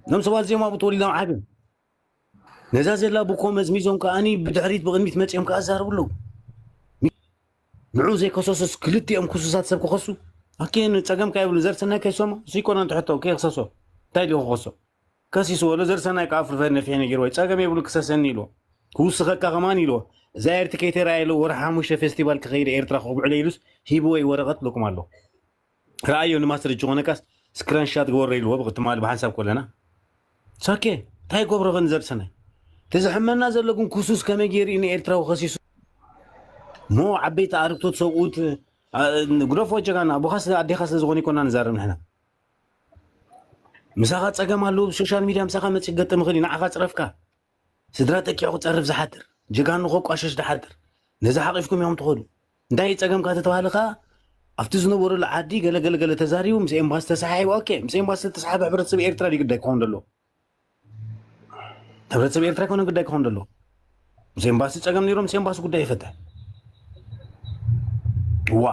እዞም ሰባት እዚኦም ኣብኡ ተወሊዶም ዓብዮም። ነዛ ዘላ ብኮ መዝሚዞም ከዓኒ ብድሕሪት ብቕድሚት መፂኦም ከዓ ዛርቡ ኣለዉ። ንዑ ዘይከሰሱስ ክልቲኦም ክሱሳት ሰብ ክኸሱ ኣኬ ንፀገም ከየብሉ ዘርሰናይ ከይሰሞ እሱ ይኮነ እንተሕቶ ከይክሰሶ እንታይ ድዩ ክኸሶ? ከሲስዎ ኣሎ። ዘርሰናይ ከዓ ፍርፈድ ነፊሕ ነጊርዎ ጸገም የብሉ ክሰሰኒ ኢልዎ። ክውስኸካ ከማን ኢልዎ። እዛ ኤርቲ ከይተራየ ኢሉ ወርሒ ሓሙሽተ ፌስቲቫል ክኸይድ ኤርትራ ክጉብዕለ ኢሉስ ሂብዎ እዩ ወረቐት ብለኩም ኣሎ። ረኣዮ ንማስረጅ ዝኾነካስ ስክረንሻት ግበሮ ኢልዎ ብትማሊ ብሓንሳብ ኮለና። ሰኬ እንታይ ገብሮ ግን ዘርሰናይ? እቲ ዝሕመና ዘሎ ግን ክሱስ ከመይ ገይሩ እዩ ንኤርትራዊ ከሲሱ? ሞ ዓበይቲ ኣርክቶት ሰብኡት ግደፎ ጀጋና ኣቦኻስ ኣዴኻ ስለ ዝኾነ ይኮና ንዛረብ ንሕና። ምሳኻ ጸገም ኣለዎ ብሶሻል ሚድያ ምሳኻ መጽእ ገጥም ኽእል እዩ ንዓኻ ጽረፍካ ስድራ ጠቂዑ ክጸርፍ ዝሓድር ጀጋኑ ከቋሸሽ ዝሓድር ነዚ ሓቒፍኩም እዮም ትኸዱ። እንታይ ጸገምካ ተተባሃለ ከኣ ኣብቲ ዝነበረሉ ዓዲ ገለ ገለ ገለ ተዛሪቡ ምስ ኤምባሲ ተሰሓሒቡ ኦኬ ምስ ኤምባሲ ተሰሓበ ሕብረተሰብ ኤርትራ ድዩ ግዳይ ክኸውን ዘለዎ? ሕብረተሰብ ኤርትራ ኣይኮነን ግዳይ ክኾን ዘለዎ። ምስ ኤምባሲ ጸገም ነይሩ ምስ ኤምባሲ ጉዳይ ይፈትሕ። ዋ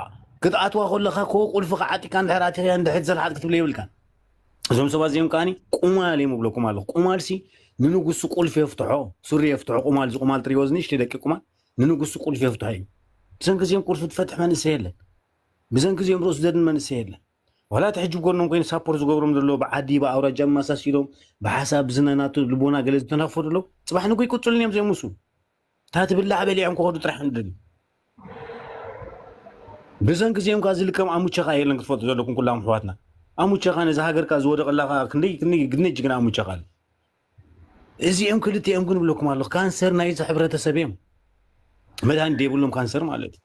ክትኣትዋ ከለኻ ኮ ቁልፊ ክዓጢካ እንድሕር ኣቲኽያ እንድሕር ዘልሓጥ ክትብል የብልካን። እዞም ሰባት እዚኦም ከዓኒ ቁማል እዮም እብለኩም ኣለኹ። ቁማል ሲ ንንጉስ ቁልፊ የፍትሖ፣ ሱሪ የፍትሖ። ቁማል እዚ ቁማል ትሪእዎ እዚ ንእሽተይ ደቂ ቁማል ንንጉስ ቁልፊ የፍትሖ እዩ። ብሰንኪ እዚኦም ቁልፊ ትፈትሕ መንእሰይ የለን። ብሰንኪ እዚኦም ርእሱ ዘድን መንእሰይ የለን። ዋላ እቲ ሕጂ ብጎኖም ኮይኑ ሳፖርት ዝገብሮም ዘሎ ብዓዲ ብኣውራጃ መሳሲሎም ብሓሳብ ብዝነናቱ ልቦና ገለ ዝተናፈዱ ኣለዉ። ጽባሕ ንጉ ይቅጽሉን እዮም እዚኦም ምስ እታ ትብላዕ በሊዖም ክኸዱ ጥራሕ ንደሊ። ብሰንኪ እዚኦም ካብ ዝልከም ኣሙቸኻ የለን ክትፈልጡ ዘለኩም ኩላም ኣሕዋትና። ኣሙቸኻ ነዚ ሃገርካ ዝወደቐላ ከዓ ክንደይ ክንደይ ግድነይ ጅግና ኣሙቸኻ ኣሎ። እዚኦም ክልቲኦም ግን ብለኩም ኣለኹ ካንሰር ናይዚ ሕብረተሰብ እዮም። መድሃኒት ዘይብሎም ካንሰር ማለት እዩ።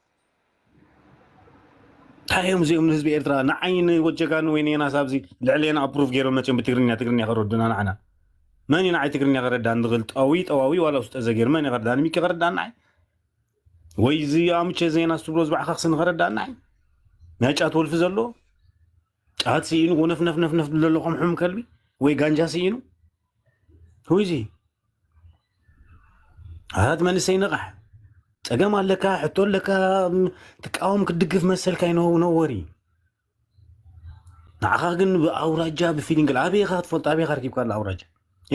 እንታይ እዮም እዚኦም ንህዝቢ ኤርትራ ንዓይ ንወጀጋኑ ወይ ንየናስ ኣብዚ ልዕሌና ኣፕሩቭ ገይሮም መፅኦም ብትግርኛ ትግርኛ ከረዱና ንዓና መን እዩ ንዓይ ትግርኛ ከረዳኒ ዝኽእል ጠዊ ጠዋዊ ዋላ ውስጠ ዘገይር መን እዩ ከረዳኒ ሚኪ ከረዳኒ ንዓይ ወይ እዚ ኣምቸ ዜና ዝትብሎ ዝባዕኻ ክስኒ ከረዳኒ ንዓይ ናይ ጫት ወልፊ ዘለዎ ጫት ስኢኑ ጎነፍነፍነፍነፍ ዝብሎ ኣሎ ከም ሕሙም ከልቢ ወይ ጋንጃ ስኢኑ ሁይዚ ኣታት መንእሰይ ንቓሕ ጸገም ኣለካ ሕቶ ኣለካ ትቃወም ክትድግፍ መሰልካ ይነው ነወሪ ንዓኻ ግን ብኣውራጃ ብፊሊንግ ኣበይ ኢኻ ክትፈልጦ ኣበይ ኢኻ ረኪብካ ኣላ ኣውራጃ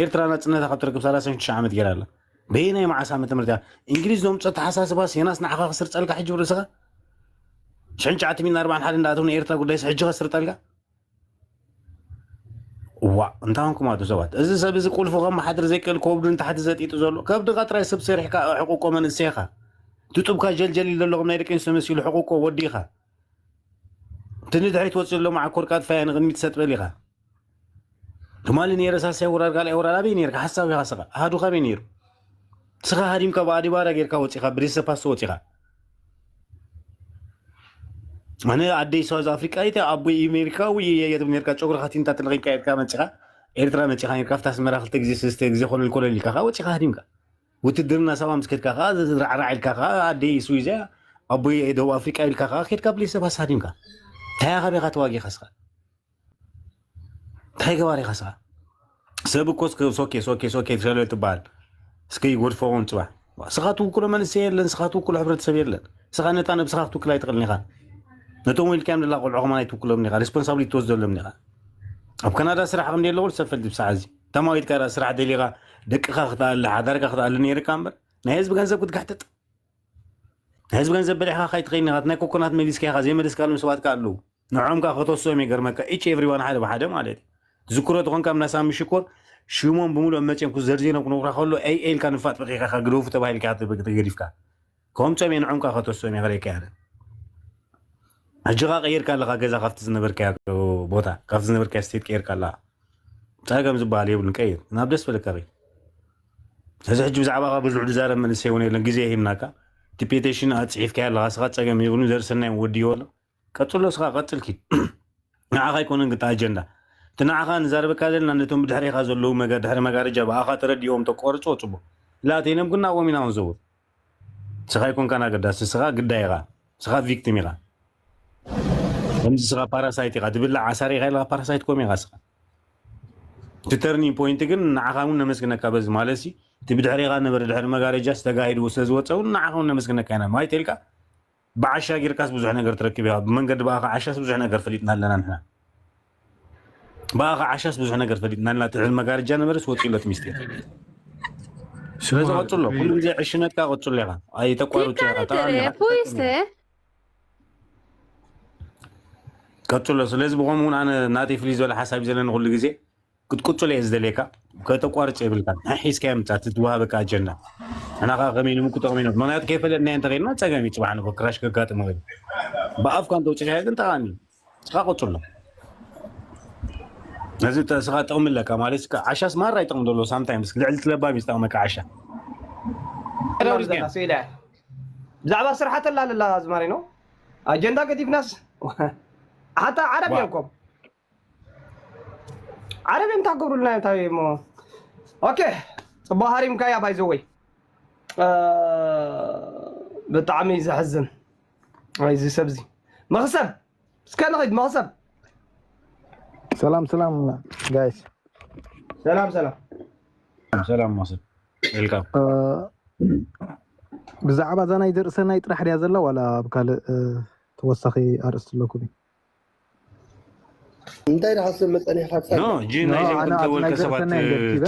ኤርትራ ናጽነታ ካብ ትረክብ ሰላሳ ሽዱሽተ ዓመት ገይራ ኣላ በየናይ መዓስ ዓመተ ምህረት እያ እንግሊዝ ዘምጾ ኣተሓሳስባ ሴናስ ንዓኻ ክስርጸልካ ሕጂ ብርእስኻ ሽሕን ትሽዓተ ሚእትን ኣርባዓን ሓደን እንዳኣተው ንኤርትራ ጉዳይስ ሕጂ ከስርጠልካ እዋ እንታይ ኾንኩም ኣቱ ሰባት እዚ ሰብ እዚ ቁልፉ ከመሓድር ዘይክእል ከብዱ ንታሕቲ ዘጢጡ ዘሎ ከብድኻ ጥራይ ሰብ ሰሪሕካ ሕቁቆ መንእሰይኻ ትጡብካ ጀልጀል ኢሉ ዘሎ ከም ናይ ደቂ ኣንስትዮ መሲሉ ሕቁቆ ወዲኻ እቲ ንድሕሪት ወፂኡ ዘሎ መዓኮርካ ጥፋያ ንቕድሚት ሰጥበል ኢኻ ትማሊ ነይረ ሳልሳይ ወራር ካልኣይ ወራር ኣበይ ነይርካ ሓሳብ ኢኻ ስኻ ኣሃዱ ካበይ ነይሩ ስኻ ሃዲምካ ብኣዲባራ ጌርካ ወፂኻ ብሪሰ ፓስቶ ወፂኻ ኣነ ኣደይ ሳውዝ ኣፍሪቃ ይተ ኣቦይ ኣሜሪካዊ እየ ትብል ነርካ ጨጉርኻ ቲንታ ትለቂምካ ኤርትራ መፂኻ ኤርትራ መፂኻ ነርካ ኣብታ ኣስመራ ክልተ ግዜ ሰለስተ ግዜ ኮለል ኮለል ኢልካ ከዓ ወፂኻ ሃዲምካ ውትድርና ሳባ ምስ ከድካ ከዓ ራዕራዕ ኢልካ ከዓ ኣደይ ስዊዝ እያ ኣቦይ ደቡብ ኣፍሪቃ ኢልካ ከዓ ከድካ ብለይ ሰባት ሃዲምካ እንታይ ኣኻቢኻ ተዋጊኻ ስኻ እንታይ ገባር ኢኻ ስኻ ሰብ እኮ እስከ ሶኬ ሶኬ ሶኬ ትሸለል ትበሃል እስከ ይጎድፈውን ፅባሕ ስኻ ትውክሎ መንእሰይ የለን ስኻ ትውክሎ ሕብረተሰብ የለን ስኻ ነታ ነብስኻ ክትውክል ኣይትኽእልን ኢኻ ነቶም ወይልካዮም ደላ ቆልዑ ከማን ኣይትውክሎም ኢኻ ሬስፖንሳብሊቲ ትወስደሎም ኢኻ ኣብ ካናዳ ስራሕ ከም ደለዎ ዝሰፈል ትብሳዕ እዚ ተማዊትካ ዳ ስራሕ ደሊኻ ደቅኻ ክትኣሊ ሓዳርካ ክትኣሊ ነይርካ እምበር ናይ ህዝቢ ገንዘብ ክትጋሕጥጥ ናይ ህዝቢ ገንዘብ በሊሕካ ካይትኸይድ ኢኻ ናይ ኮኮናት መሊስካ ኢኻ ዘይመለስካሎም ሰባት ከ ኣለዉ ንዖም ከኣ ከተስኦም ይገርመካ each everyone ሓደ ብሓደ ማለት እዩ ትዝክሮ ተኾንካ ምናሳሚ ሽኮር ሽሞም ብምሉኦም መፅኦም ክዘርዜኖም ክነግሩካ ከሎ ኤይ ኤይ ኢልካ ንፋጥ በቂኻ ኢኻ ግደፉ ተባሂልካ ኢኻ ተገዲፍካ ከምፆም እየ ንዖም ከኣ ከተስኦም እየ ከለካ ያለ ሕጂ ከኣ ቀይርካ ኣለኻ ገዛ ካብቲ ዝነበርካዮ ቦታ ካብቲ ዝነበርካዮ ስቴት ቀይርካ ኣለኻ ፀገም ዝበሃል የብሉን ቀይር ናብ ደስ በለካ ኸይድ ስለዚ ሕጂ ብዛዕባኻ ብዙሕ ዝዛረብ መንእሰይ እውን የለን ግዜ ሂብናካ እቲ ፔቴሽን ኣፅሒፍካዮ ኣለኻ ስኻ ፀገም የብሉን ዘርእሰናይ ወድዮ ኣሎ ቀፅሎ ስኻ ቀፅል ኪድ ንዓኻ ኣይኮነን ግታ ኣጀንዳ እቲ ንዓኻ ንዛረበካ ዘለና ነቶም ብድሕሪኻ ዘለዉ ድሕሪ መጋረጃ ብኣኻ ተረዲኦም ተቋርፅዎ ፅቡቅ ላተይኖም ግን ናብኦም ኢና ክንዘውር ስኻ ኣይኮንካን ኣገዳሲ ስኻ ግዳይ ኢኻ ስኻ ቪክቲም ኢኻ ከምዚ ስኻ ፓራሳይት ኢኻ ትብላዕ ዓሳሪ ኢኻ ኢልካ ፓራሳይት ኮም ኢኻ ስኻ እቲ ተርኒንግ ፖይንት ግን ንዓኻ እውን ነመስግነካ በዚ ማለት እቲ ብድሕሪኻ ነበረ ድሕሪ መጋረጃ ዝተጋሂድዎ ስለ ዝወፀ እውን ንዓኻ እውን ነመስግነካ ኢና ማይት ኢልካ ብዓሻ ጌርካስ ብዙሕ ነገር ትረክብ ኢኻ ብመንገዲ ብኣኻ ዓሻስ ብዙሕ ነገር ፈሊጥና ኣለና ንሕና ብኣኻ ዓሻስ ብዙሕ ነገር ፈሊጥና ኣለና። ትሕል መጋረጃ ነበርስ ወፂኡ ኣሎ እቲ ሚስጢር። ስለዚ ቀፅሎ፣ ኩሉ ግዜ ዕሽነትካ ቀፅሎ ኢኻ። ኣይተቋርፁ ኢኻ። ጠቓሚ ኢኻ። ቀፅሎ። ስለዚ ብኸምኡ እውን ኣነ ናተይ ፍልይ ዝበለ ሓሳብ እዩ ዘለኒ። ኩሉ ግዜ ክትቅፅሎ እየ ዝደልየካ። ከተቋርፅ የብልካ። ሒዝካ ምፃ ትትዋሃበካ ኣጀንዳ። ንሕና ከዓ ከመይ ንምቁ ጠቕሚ ነው። ምክንያቱ ከይፈለጥናዮ እንተኸይድና ፀገም እዩ። ፅባሕ ንጎ ክራሽ ከጋጥም ይኽእል። ብኣፍካ እንተውፅኢኻ ግን ጠቓሚ እዩ። ስኻ ቀፅሎ። ነዚ ተ-፣ ስኻ ጥቕሚ ኣለካ ማለት ስካ ዓሻስ ማራ ይጥቕም ዘሎ ሳምታይምስ ልዕሊ ትለባብ እዩ ዝጠቕመካ ዓሻ። ብዛዕባ ስራሕ ተላልላ ኣዝማሪ ነው ኣጀንዳ ገዲፍናስ ሓታ ዓረብ እዮም ኮም ዓረብ እዮም ታገብሩልና እዮም እንታይ እሞ ኦኬ ጽቡቅ ሃሪምካ ያ ባይዘወይ ብጣዕሚ ዘሕዝን እዚ ሰብዚ መኽሰብ እስከ ንኺድ መኽሰብ ሰላም ሰላም ጋይስ ሰላም ሰላም ሰላም ማሰ ዌልካም ብዛዕባ እዛ ናይ ዘርእሰናይ ጥራሕ ድያ ዘላ ዋላ ኣብ ካልእ ተወሳኺ ኣርእስቲ ኣለኩም እዩ እንታይ ድሓስብ መፀኒኻ ኖ ጂ ናይ ዘይኮን ተወልከ ሰባት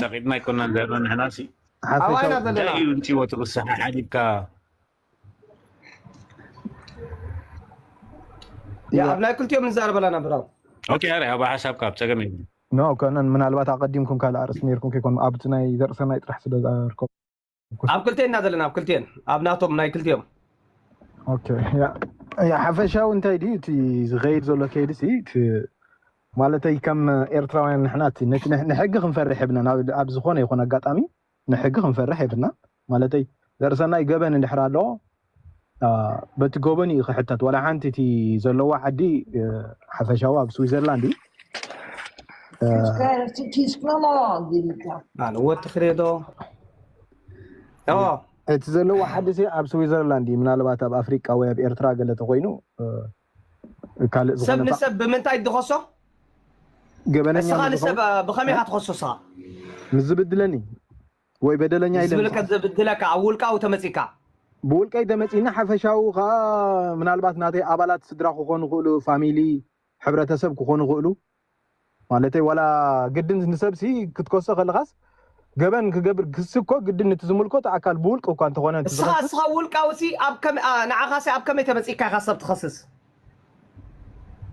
ጨቂጥና ኣይኮና ዘለና ንሕና ሲ ኣባይና ዘለና እንታይ እዩ እንቲዎ ትቕስሓ ሓዲግካ ኣብ ናይ ክልቲኦም ንዛረበላ ነብራ ኦኬ ኣረ ኣብ ሓሳብካ ኣብ ፀገም የለን ኖ ከነን ምናልባት ኣቐዲምኩም ካልእ ኣርእስቲ ነርኩም ከይኮኑ ኣብቲ ናይ ዘርእሰናይ ጥራሕ ስለ ዝኣርከቡ ኣብ ክልቴና ዘለና ኣብ ክልቴን ኣብ ናቶም ናይ ክልቲኦም ኦኬ ያ ያ ሓፈሻዊ እንታይ ድዩ እቲ ዝኸይድ ዘሎ ከይዲ ሲ እቲ ማለተይ ከም ኤርትራውያን ንሕና እቲ ነቲ ንሕ- ንሕጊ ክንፈርሕ የብልና ናብ ኣብ ዝኾነ ይኹን ኣጋጣሚ ንሕጊ ክንፈርሕ የብልና ማለተይ ዘርእሰናይ ገበን እንድሕር ኣለዎ አ፣ በቲ ገበን እዩ ክሕተት ዋላ ሓንቲ እቲ ዘለዎ ዓዲ እ፣ ሓፈሻዊ ኣብ ስዊዘርላንድ እዩ እ፣ ኣነ ወዲ ክሬዶ እቲ ዘለዎ ሓድሲ ኣብ ስዊዘርላንድ እዩ ምናልባት ኣብ ኣፍሪቃ ወይ ኣብ ኤርትራ ገለ ተኮይኑ ካልእ ሰብ ዝኾነ ንሰብ ብምንታይ ትኸሶ ገበነኛ እስኻ ንዝኸውን ንሰብ ብኸመይ ኢኻ ትኸሶ እስኻ ምስ ዝብድለኒ ወይ በደለኛ ኢለ ዝብልከ ዘብድለካ ኣብ ውልቃዊ ተመፂካ ብውልቀይ ተመፂና ሓፈሻዊ ከዓ ምናልባት ናተይ ኣባላት ስድራ ክኾኑ ይኽእሉ ፋሚሊ ሕብረተሰብ ክኾኑ ይኽእሉ ማለተይ ዋላ ግድን ንሰብሲ ክትከሶ ከለኻስ ገበን ክገብር ክሲ እኮ ግድን እቲ ዝምልከቶ ኣካል ብውልቂ እኳ እንተኾነ እቲ እስኻ ዝኸስስ እስኻ ውልቃዊ ሲ ኣብ ከመይ ኣ፣ ንዓኻ ሲ ኣብ ከመይ ተመፂካ ኢኻ ሰብ ትኸስስ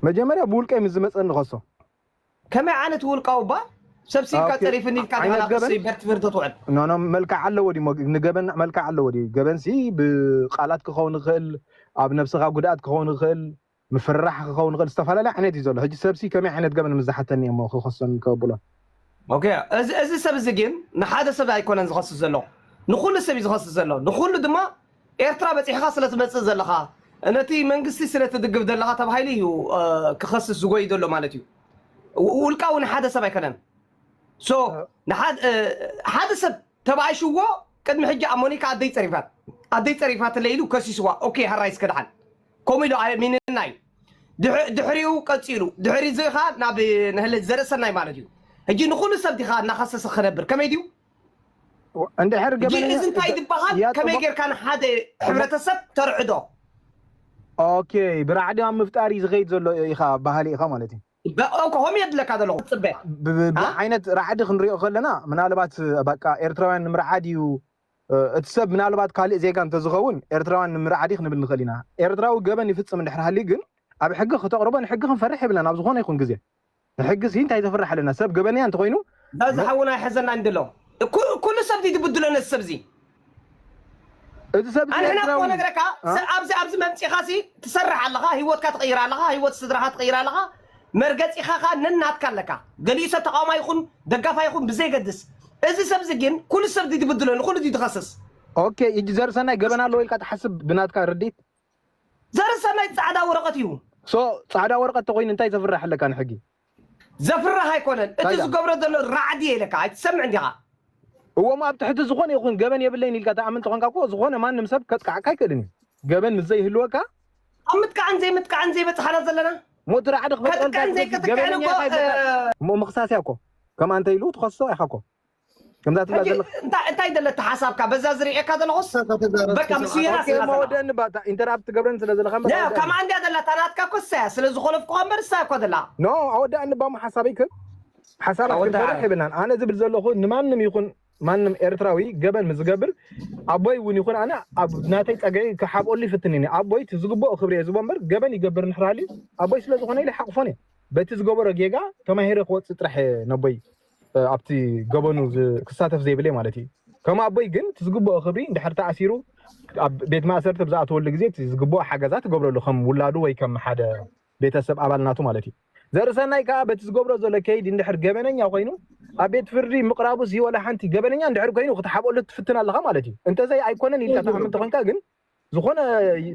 መጀመርያ ብውልቀይ ምስ ዝመፀኒ ከሶ ከመይ ዓይነት ውልቃዊ ባ ሰብ ሲልካ ኦኬ። ፀሪፍኒ ኢልካ ዓይነት ዲኻ ገበን? ክሲ በርቲ ፍርዲ ትውዕል ኖኖ መልክዕ ኣለዎ ድዩ ሞ- ንገበን መልክዕ ኣለዎ ድዩ ገበንሲ ብቃላት ክኸውን ይኽእል ኣብ ነብስኻ ጉድኣት ክኸውን ይኽእል ምፍርራሕ ክኸውን ይኽእል ዝተፈላለየ ዓይነት እዩ ዘሎ ሕጂ ሰብሲ ከመይ ዓይነት ገበን ምስ ዝሓተኒ እሞ ክኸሶን ከብሎ ኦኬ እዚ እዚ ሰብ እዚ ግን ንሓደ ሰብ ኣይኮነን ዝኸስስ ዘሎ ንኩሉ ሰብ እዩ ዝኸስስ ዘሎ ንኩሉ ድማ ኤርትራ በፂሕኻ ስለ ትመፅእ ዘለኻ ነቲ መንግስቲ ስለ ትድግፍ ዘለኻ ተባሂሉ እዩ እ፣ ክኸስስ ዝጎይ ዘሎ ማለት እዩ ው- ውልቃዊ ንሓደ ሰብ ኣይኮነን ሶ ንሓደ እ፣ ሓደ ሰብ ተባኣሽዎ ቅድሚ ሕጂ ኣብ ሞኒካ ኣደይ ፀሪፋት ኣደይ ፀሪፋት ለይሉ ከሲስዋ ኦኬ ሃራይ እስከ ደሓን ከምኡ ኢሉ ኣሚንና እዩ ድሕ- ድሕሪኡ ቀፂሉ ድሕሪ እዚ ኻ ናብ ንህለ ዘርእሰናይ ማለት እዩ ሕጂ ንኩሉ ሰብ ዲኻ እናኸሰሰ ክነብር ከመይ ድዩ እንድሕር ሕጂ እዚ እንታይ ዝበሃል ከመይ ጌርካ ንሓደ ሕብረተሰብ ተርዕዶ ኦኬ ብራዕዲ ኣብ ምፍጣር እዩ ዝኸይድ ዘሎ ኢኻ ባህሊ ኢኻ ማለት እዩ ከምኡ የድለካ ዘለኹ ፅበ ብ- ብ- ብዓይነት ራዕዲ ክንሪኦ ከለና ምናልባት በቃ ኤርትራውያን ንምርዓድ እዩ እ፣ እቲ ሰብ ምናልባት ካልእ ዜጋ እንተዝኸውን ኤርትራውያን ንምርዓድ እዩ ክንብል ንኽእል ኢና ኤርትራዊ ገበን ይፍፅም እንድሕር ሃልዩ ግን ኣብ ሕጊ ክተቕርቦ ንሕጊ ክንፈርሕ የብልና ናብ ዝኾነ ይኹን ግዜ ንሕጊ ሲ እንታይ ዘፍርሕ ኣለና ሰብ ገበንያ እንተኾይኑ ዛዚ ሓውና ይሕዘና እንድሎ ኩ- ኩሉ ሰብ ድዩ ዝብድሎ ነዚ ሰብ እዚ እቲ ሰብ ኣንሕና እኮ ኤርትራዊ ነግረካ እ? ስ- ኣብዚ ኣብዚ መምፂኻ ሲ ትሰርሕ ኣለኻ ህይወትካ ትቕይር ኣለኻ ህይወት ስድራኻ ትቕይር ኣለኻ መርገፂኻ ኻ ነናትካ ኣለካ ገሊኡ ሰብ ተቃውማ ይኹን ደጋፋ ይኹን ብዘይገድስ እዚ ሰብ እዚ ግን ኩሉ ሰብ ድዩ ዝብድሎ ንኩሉ ድዩ ዝኸስስ ኦኬ እጂ ዘርሰናይ ገበን ኣለዎ ኢልካ ትሓስብ ብናትካ ርዲት ዘርሰናይ ፃዕዳ ወረቐት እዩ ሶ ፃዕዳ ወረቐት ተኮይኑ እንታይ ዘፍርሕ ኣለካ ንሕጊ ዘፍርህ ኣይኮነን እቲ ታዲያ? ዝገብሮ ዘሎ ራዕዲ ኢለካ ኣይትሰምዕ እንዲኻ እዎም ኣብ ትሕቲ ዝኾነ ይኹን ገበን የብለይን ኢልካ ተኣምን ተኾንካ እኮ ዝኾነ ማንም ሰብ ከጥቃዕካ ኣይክእልን እዩ ገበን ምስ ዘይህልወካ ኣብ ምጥቃዕን ዘይምጥቃዕን ዘይበፅሓና ዘለና ሞት ራዕዲ ክፈጥረልካ ከጥቅዕን ትኽእል ዘይከጥቅዕን ገበነኛ እኮ ኢኻ ይበልካ። እሞ ምኽሳስ እያ እኮ ከም ኣንተ ኢሉ ትኸሶ ኢኻ እኮ ከምዛ ትብላ ሕጂ ዘለኻ እንታይ እንታይ ደለካ ሓሳብካ በዛ ዝርእየካ ዘለኹስ በቃ ምስ የናስ ኦኬ፣ ኢና እሞ ዘለና ወደኒ ባ እንታይ ኢንተራፕት ትገብረኒ ስለ ዘለኻ እምበር ያ ኣወደኣኒ። ከም ኣንድያ ዘላ ታናትካ ኮሳ እያ ስለ ዝኾለፍኩኻ እምበር እሳ እኮ ደላ ኖ ኣወደኣኒ ባ ሓሳበይ ክል ሓሳባት ኣወንታ ክንፈርሕ የብልናን። ኣነ ዝብል ዘለኹ ንማንም ይኹን ማንም ኤርትራዊ ገበን ምስ ዝገብር ኣቦይ እውን ይኹን ኣነ ኣብ ናተይ ጸግዒ ክሓብኦሉ ይፍትን እየ። ኣቦይ እቲ ዝግብኦ ክብሪ እየ ዝቦ እምበር ገበን ይገብር እንድሕር ሃልዩ ኣቦይ ስለ ዝኾነ ኢለ ይሓቕፎን እየ። በቲ ዝገበሮ ጌጋ ተማሂረ ክወጽእ ጥራሕ እየ ነቦይ ኣብቲ ገበኑ ክሳተፍ ዘይብለይ ማለት እዩ። ከም ኣቦይ ግን እቲ ዝግብኦ ክብሪ እንድሕር ተኣሲሩ ኣብ ቤት ማእሰርቲ ብዝኣተወሉ ግዜ እቲ ዝግብኦ ሓገዛት ትገብረሉ ከም ውላዱ ወይ ከም ሓደ ቤተሰብ ኣባል ናቱ ማለት እዩ። ዘርእሰናይ ከዓ በቲ ዝገብሮ ዘሎ ከይድ እንድሕር ገበነኛ ኮይኑ ኣብ ቤት ፍርዲ ምቕራቡስ ይወላ ሓንቲ ገበነኛ እንድሕር ኮይኑ ክትሓብኦሉ ትፍትን ኣለኻ ማለት እዩ። እንተዘይ ኣይኮነን ኢልካ ትኣምን ተኾንካ ግን ዝኾነ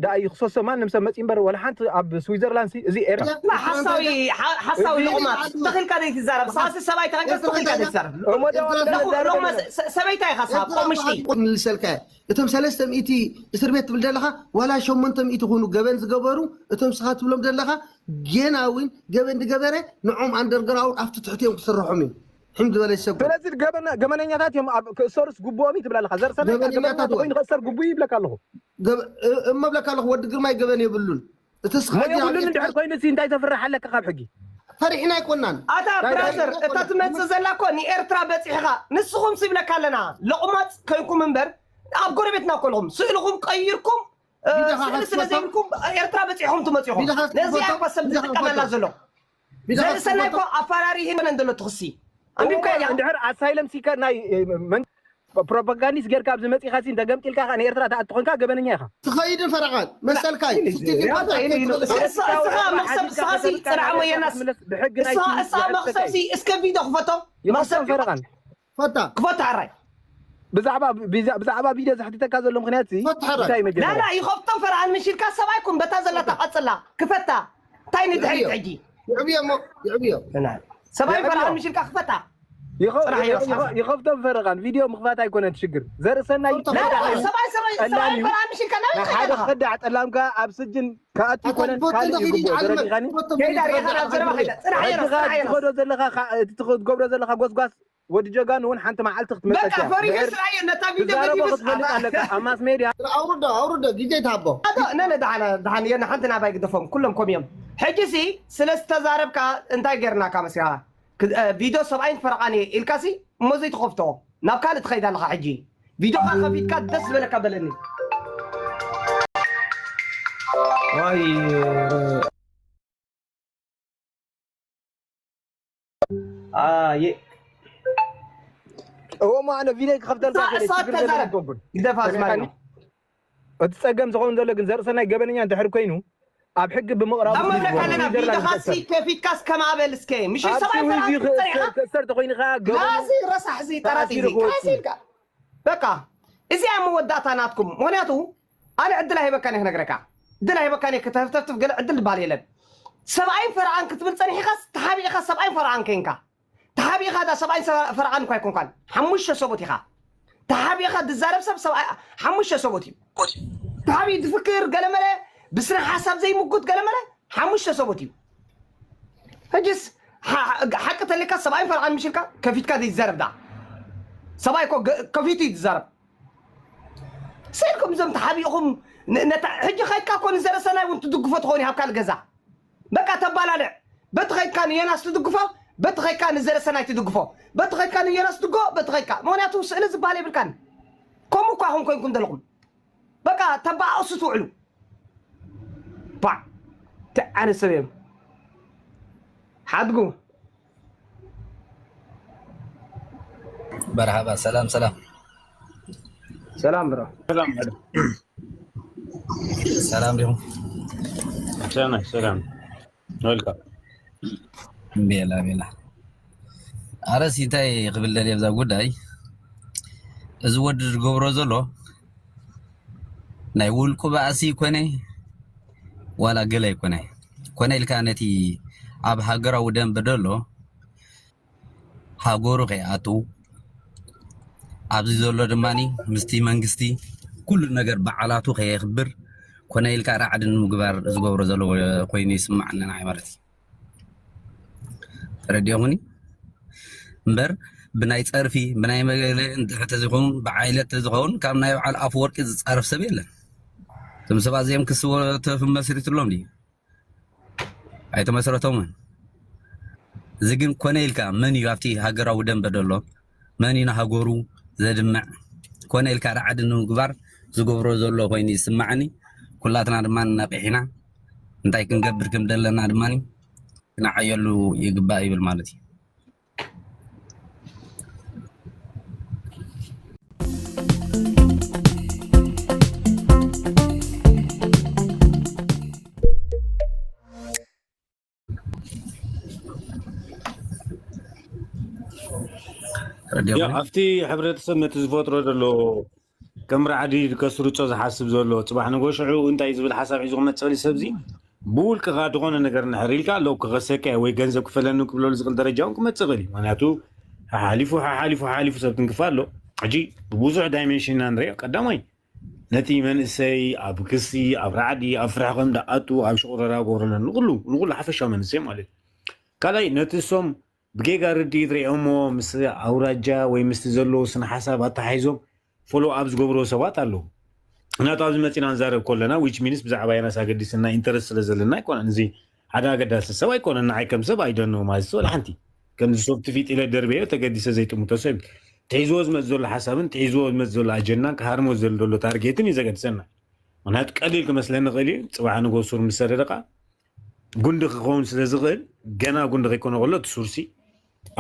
ደኣ ይክሰሶ ማንም ሰብ መፂ እምበር ወላ ሓንቲ ኣብ ስዊዘርላንድ እዚ ኤርትራ ሓሳዊ ሓሳዊ ልቑማት ተኽልካ ዘይትዛረብ ሳሲ ሰብኣይ ተኸንከስ ተኽልካ ዘይትዛረብ እሞ ደኣ ዋላ ለኹ- ተዛረበ ለኹማ ሰ- ሰበይታ ኢኻ ሳብ ቆምሽቲ ክምልሰልካ እየ። እቶም ሰለስተ ሚእቲ እስር ቤት ትብል ዘለኻ ዋላ ሸሞንተ ሚእቲ ይኹኑ ገበን ዝገበሩ እቶም ስኻ ትብሎም ዘለኻ ጌና እውን ገበን ዝገበረ ንዖም ኣንደርግራውንድ ኣብቲ ትሕቲኦም ክስርሖም እዩ። ሕም ዝበለ ሰብ ስለዚ ገበነ- ገበነኛታት እዮም ኣብ ክእሰሩስ ግቡኦም እዩ ትብል ኣለኻ ዘርሰናይ ገበነኛታት ገበነኛ ወይ- ኮይኑ ክእሰር ግቡእ ይብለካ ኣለኹ ገበ- እ- እሞ ብለካ ኣለኹ ወዲ ግርማይ ገበን የብሉን። እቲ ስኻ እሞ ግን ኣብ የብሉን ኤርትራ እንድሕር ኮይኑ ሲ እንታይ ተፍርሕ ኣለካ ካብ ሕጊ ፈሪሕና ኣይኮናን። ኣታ ናይ- ብራዘር እታ ትመጽእ ዘላ እኮ ንኤርትራ በጺሕኻ ንስኹም ሲ ይብለካ ኣለና ለቑማጽ ከይንኩም እምበር ኣብ ጎረቤትና እኮ ኣለኹም ስእልኹም ቀይርኩም እ፣ ቢድኻ ስእሊ ስለ ከትፈቶ? ዘይብልኩም ኤርትራ በጺሕኹም ትመጺኹም ቢድኻ ነዚኣ ከትፈቶ? እኮ ሰብ ቢድኻ ዝጥቀመላ ከትፈቶ? ዘሎ ቢድኻ ዘርእሰናይ እኮ ከትፈቶ? ኣፈራሪህን ኾነን ዘሎ ትኽሲ ኣንቢብካ እያ እንድሕር ኣሳይለም ሲከር ናይ እ፣ መን- ፕሮፓጋንዲስት ጌርካ ኣብዚ መፂኻ ሲ እንተገምጢልካ ከ ንኤርትራ ተኣቲ ኮንካ ገበነኛ ኢኻ ትኸይድን ፈረቓን መሰልካ እዩ። ስቲቲ ያው እንታይ ኢሉ እዩ? ንስኻ መኽሰብ ስኻ ሲ ጽናዕ ሞየናስ ብሕጊ ናይ እሳ እሳ መኽሰብ ሲ እስከ ቪድዮ ክፈቶ ይኸፍቶም መኽሰብ ፈረቓን ፈታ ክፈቶ ኣራይ ብዛዕባ ቢዛ- ብዛዕባ ቪድዮ ዘሕትተካ ዘሎ ምክንያት ሲ ፈታ ሓራይ እንታይ መጀመርያ ላላ ይኸፍቶም ፈረቓን ምሽልካ ሰብኣይኩም በታ ዘላ ተቐጽላ ክፈታ እንታይ ንድሕሪት ሕጂ ይዕብዮ እሞ ይዕብዮ ሰብኣይ ፈረቓን ምሽልካ ክፈታ ይኸ- ጽናሕ እዮ፣ ይኸ- ይኸፍቶም ፈረቓን ቪድዮ ምኽፋት ኣይኮነን እቲ ሽግር ዘርእሰናይ ፈርቶ- ናይ ሓደ ሰብኣይ ሰብኣይ ጠላም ሰብኣይ እዩ። ፈረቓን ምሽልካ ናይ ናይ ሓደ ከዳዕ ጠላምካ ኣብ ስጅን ክኣቱ ኣይኮነን ካልእ እዩ ግቡእ ተረዲኻኒ ከይዳ ሪኢኻ ናብ ዘረባ ከይዳ ጽናሕ እዮ ሕጂ ጽናሕ እዮ ትኸዶ ዘለኻ ካ- እቲ ትኸ- ትገብሮ ዘለኻ ጎስጓስ ወዲ ጀጋኑ እውን ሓንቲ መዓልቲ ክትመፀካ በቃ እያ ፈሪሁ ድሕር ስራየ ነታ ቪድዮ ትዛረቦ ገዲፉ ክትፈልጥ ኣለካ ኣብ ማስ ሜድያ ኣውርዶ ኣውርዶ ግዜ ትሃቦ ኣቶ ነነ ደሓነ ደሓነ የና ሓንቲ ናባይ ግደፎም ኩሎም ኮም እዮም ሕጂ ሲ ስለ ዝተዛረብካ እንታይ ገርናካ መሲኻ ክ- እ፣ ቪድዮ ሰብኣይን ፈረቓን እየ ኢልካ ሲ እሞ ዘይትኸፍቶ ናብ ካልእ ትኸይድ ኣለኻ ሕጂ ቪድዮኻ ከፊትካ ደስ ዝበለካ በለኒ ዋይ እ፣ እ፣ የ- እዎ እሞ ኣነ ቪድዮ ክኸፍተልካ እሳ- ክእል እሳ ሽግር ተዛረብ። የለብን። ግደፋ ዝማሪ ነው። እቲ ጸገም ዝኸውን ዘሎ ግን ዘርእሰናይ ገበነኛ እንድሕር ኮይኑ ኣብ ሕጊ ብምቕራቡ ኣብ መድረክ ኣለና ቪድዮኻሲ ከፊትካስ ከማበል እስከ ምሽ ሰብኣይ ፈርዓን ክትጸኒኻ ክእሰር ተኮይንኻ ገበኑ ላዚ ረሳሕ እዚ ጠራጢ ተኣሲሩ እዚ ክወጽእ። ቀስ ኢልካ በቃ እዚኣ መወዳእታ ናትኩም ምክንያቱ ኣነ ዕድል ኣይበካን እየ ክነግረካ ዕድል ኣይበካን እየ ከተህፍተፍትፍ ገለ ዕድል ዝበሃል የለን ሰብኣይን ፈርዓን ክትብል ጸኒሕኻስ ተሓቢእኻ ሰብኣይን ፈርዓን ከይንካ ተሓቢእኻ ዳ ሰብኣይን ሰ- ፈርዓን እኳ ኣይኮንካን ሓሙሽተ ሰቦት ኢኻ ተሓቢእኻ ድዛረብ ሰብ ሰብኣይ ሓሙሽተ ሰቦት እዩ ተሓቢኡ ድፍክር ገለመለ ብስነ ሓሳብ ዘይምጉት ገለመለ ሓሙሽተ ሰቦት እዩ ሕጅስ ሓ- ሓቂ ተሊካ ሰብኣይን ፈርዓን ምሽልካ ከፊትካ ዘይትዛረብ ዳ ሰብኣይ እኮ ገ- ከፊቱ እዩ ዝዛረብ ስኢልኩም እዞም ተሓቢእኹም ን- ነታ ሕጂ ከይድካ እኮ ንዘረሰናይ እውን ትድግፎ ትኸውን ኢኻ ኣብ ካልእ ገዛ በቃ ተባላልዕ በቲ ከይድካ ንዮናስ ትድግፎ በቲ ከይድካ ንዘረሰናይ ትድግፎ በቲ ከይድካ ንዮናስ ትድግፎ በቲ ከይድካ ምክንያቱ ስእሊ ዝበሃል የብልካን ከምኡ እኳ ኹም ኮይንኩም ዘለኹም በቃ ተባኣእሱ ትውዕሉ ባ እንታይ ዓይነት ሰብ እዮም ሓድጉ መርሓባ ሰላም ሰላም ሰላም ብሮ ሰላም ዲኹም ሰላም ሰላም ወልካም ቤላ ቤላ ኣረስ እንታይ ክብል ደልየ ብዛ ጉዳይ እዚ ወዲ ዝገብሮ ዘሎ ናይ ውልቁ ባእሲ ይኮነ ዋላ ገለ ኣይኮነ ኮነ ኢልካ ነቲ ኣብ ሃገራዊ ደንበ ደሎ ሃገሩ ከይኣቱ ኣብዚ ዘሎ ድማ ምስቲ መንግስቲ ኩሉ ነገር በዓላቱ ከየክብር ኮነ ኢልካ ራዕዲ ንምግባር ዝገብሮ ዘሎ ኮይኑ ይስማዓኒ ንዓይ ማለት እዩ ተረዲኦምኒ እምበር ብናይ ፀርፊ ብናይ መገለ እንድሕር ተዝኸውን ብዓይለት ተዝኸውን ካብ ናይ በዓል ኣፈወርቂ ዝፃረፍ ሰብ የለን እቶም ሰባት እዚኦም ክስወተፍ መስሪትሎም ድዩ ኣይተመስረቶምን እዚ ግን ኮነ ኢልካ መን እዩ ኣብቲ ሃገራዊ ደንበ ዘሎ? መን እዩ ንሃገሩ ዘድምዕ? ኮነ ኢልካ ራዕዲ ንምግባር ዝገብሮ ዘሎ ኮይኑ ይስማዓኒ። ኩላትና ድማ ነቒሕና እንታይ ክንገብር ከም ዘለና ድማ ክንዓየሉ ይግባእ ይብል ማለት እዩ። ኣብቲ ሕብረተሰብ ነቲ ዝፈጥሮ ዘሎ ከም ራዕዲ ከስርጾ ዝሓስብ ዘሎ ጽባሕ ንጎ ሽዑ እንታይ ዝብል ሓሳብ ሒዙ ክመጽእ ይኽእል ሰብዚ ብውልቅኻ ዝኾነ ነገር እንድሕር ኢልካ ለው ክኸሰካ ወይ ገንዘብ ክፈለኒ ክብለሉ ዝኽእል ደረጃ እውን ክመጽእ ይኽእል እዩ። ምክንያቱ ሓሓሊፉ ሓሓሊፉ ሓሓሊፉ ሰብ ትንክፋ ኣሎ። ሕጂ ብብዙሕ ዳይሜንሽን ኢና ንሪኦ። ቀዳማይ ነቲ መንእሰይ ኣብ ክሲ ኣብ ራዕዲ ኣብ ፍርሒ ከም ደኣቱ ኣብ ሽቑረራ ጎረለን ንኩሉ ንኩሉ ሓፈሻዊ መንእሰይ ማለት እዩ። ካልኣይ ነቲ እሶም ብጌጋ ርድኢት ሪኦሞ ምስ ኣውራጃ ወይ ምስቲ ዘለዎ ስነ ሓሳብ ኣተሓሒዞም ፎሎ ኣብ ዝገብርዎ ሰባት ኣለዉ። ምክንያቱ ኣብዚ መፂና ንዛረብ ከለና ዊች ሚንስ ብዛዕባ የናስ ኣገዲስና ኢንተረስት ስለ ዘለና ኣይኮነን። እዚ ሓደ ኣገዳሲ ሰብ ኣይኮነን። ንዓይ ከም ሰብ ኣይደንዎ ማለት ወላ ሓንቲ ከምዚ ሶፍት ፊጥ ኢለ ደርበዮ ተገዲሰ ዘይጥምቶ ሰብ እዩ። ትሒዝዎ ዝመፅ ዘሎ ሓሳብን ትሒዝዎ ዝመፅ ዘሎ ኣጀንዳን ክሃርሞ ዘሎ ታርጌትን እዩ ዘገድሰና። ምክንያቱ ቀሊል ክመስለኒ ክእል እዩ። ፅባሕ ንጎ ሱር ምስ ሰደደ ከዓ ጉንዲ ክኸውን ስለ ዝኽእል ገና ጉንዲ ከይኮነ ከሎ እቲ ሱርሲ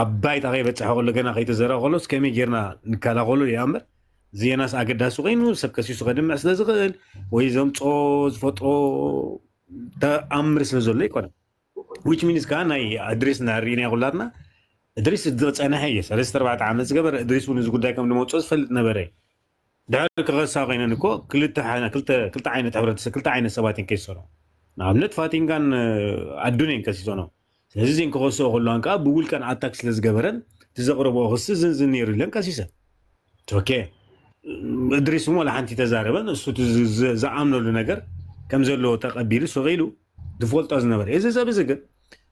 ኣብ ባይታ ከይበፅሐ ከሎ ገና ከይተዘርአ ከሎስ ከመይ ጌርና ንከላኸሎ እዩ እምበር ዜናስ ኣገዳሲ ኮይኑ ሰብ ከሲሱ ከድምዕ ስለ ዝኽእል ወይ ዘምፅኦ ዝፈጥሮ ተኣምር ስለ ዘሎ ኣይኮነን። ዊች ሚንስ ከዓ ናይ እድሪስ እንድሕር ርኢና ኩላትና እድሪስ ዝፀንሐ እየ ሰለስተ ኣርባዕተ ዓመት ዝገበረ እድሪስ እውን እዚ ጉዳይ ከም ዝመፅኦ ዝፈልጥ ነበረ። ድሕሪ ክኸሳ ኮይነን እኮ ክልተ ዓይነት ሕብረተሰብ ክልተ ዓይነት ሰባት እየን ከይሰሮ ንኣብነት ፋቲንጋን ኣዱን እየን ከሲሶኖ። ስለዚ እዚን ክኸስኦ ከለዋን ከዓ ብውልቀን ኣታክ ስለ ዝገበረን እቲ ዘቕረብኦ ክሲ ዝንዝን ነይሩ ኢለን ከሲሰን። ኦኬ እድሪስ እውን ወላ ሓንቲ ተዛረበን እሱ ዝኣምነሉ ነገር ከም ዘለዎ ተቐቢሉ ስቕ ኢሉ ዝፈልጦ ዝነበረ እዚ ሰብ እዚ ግን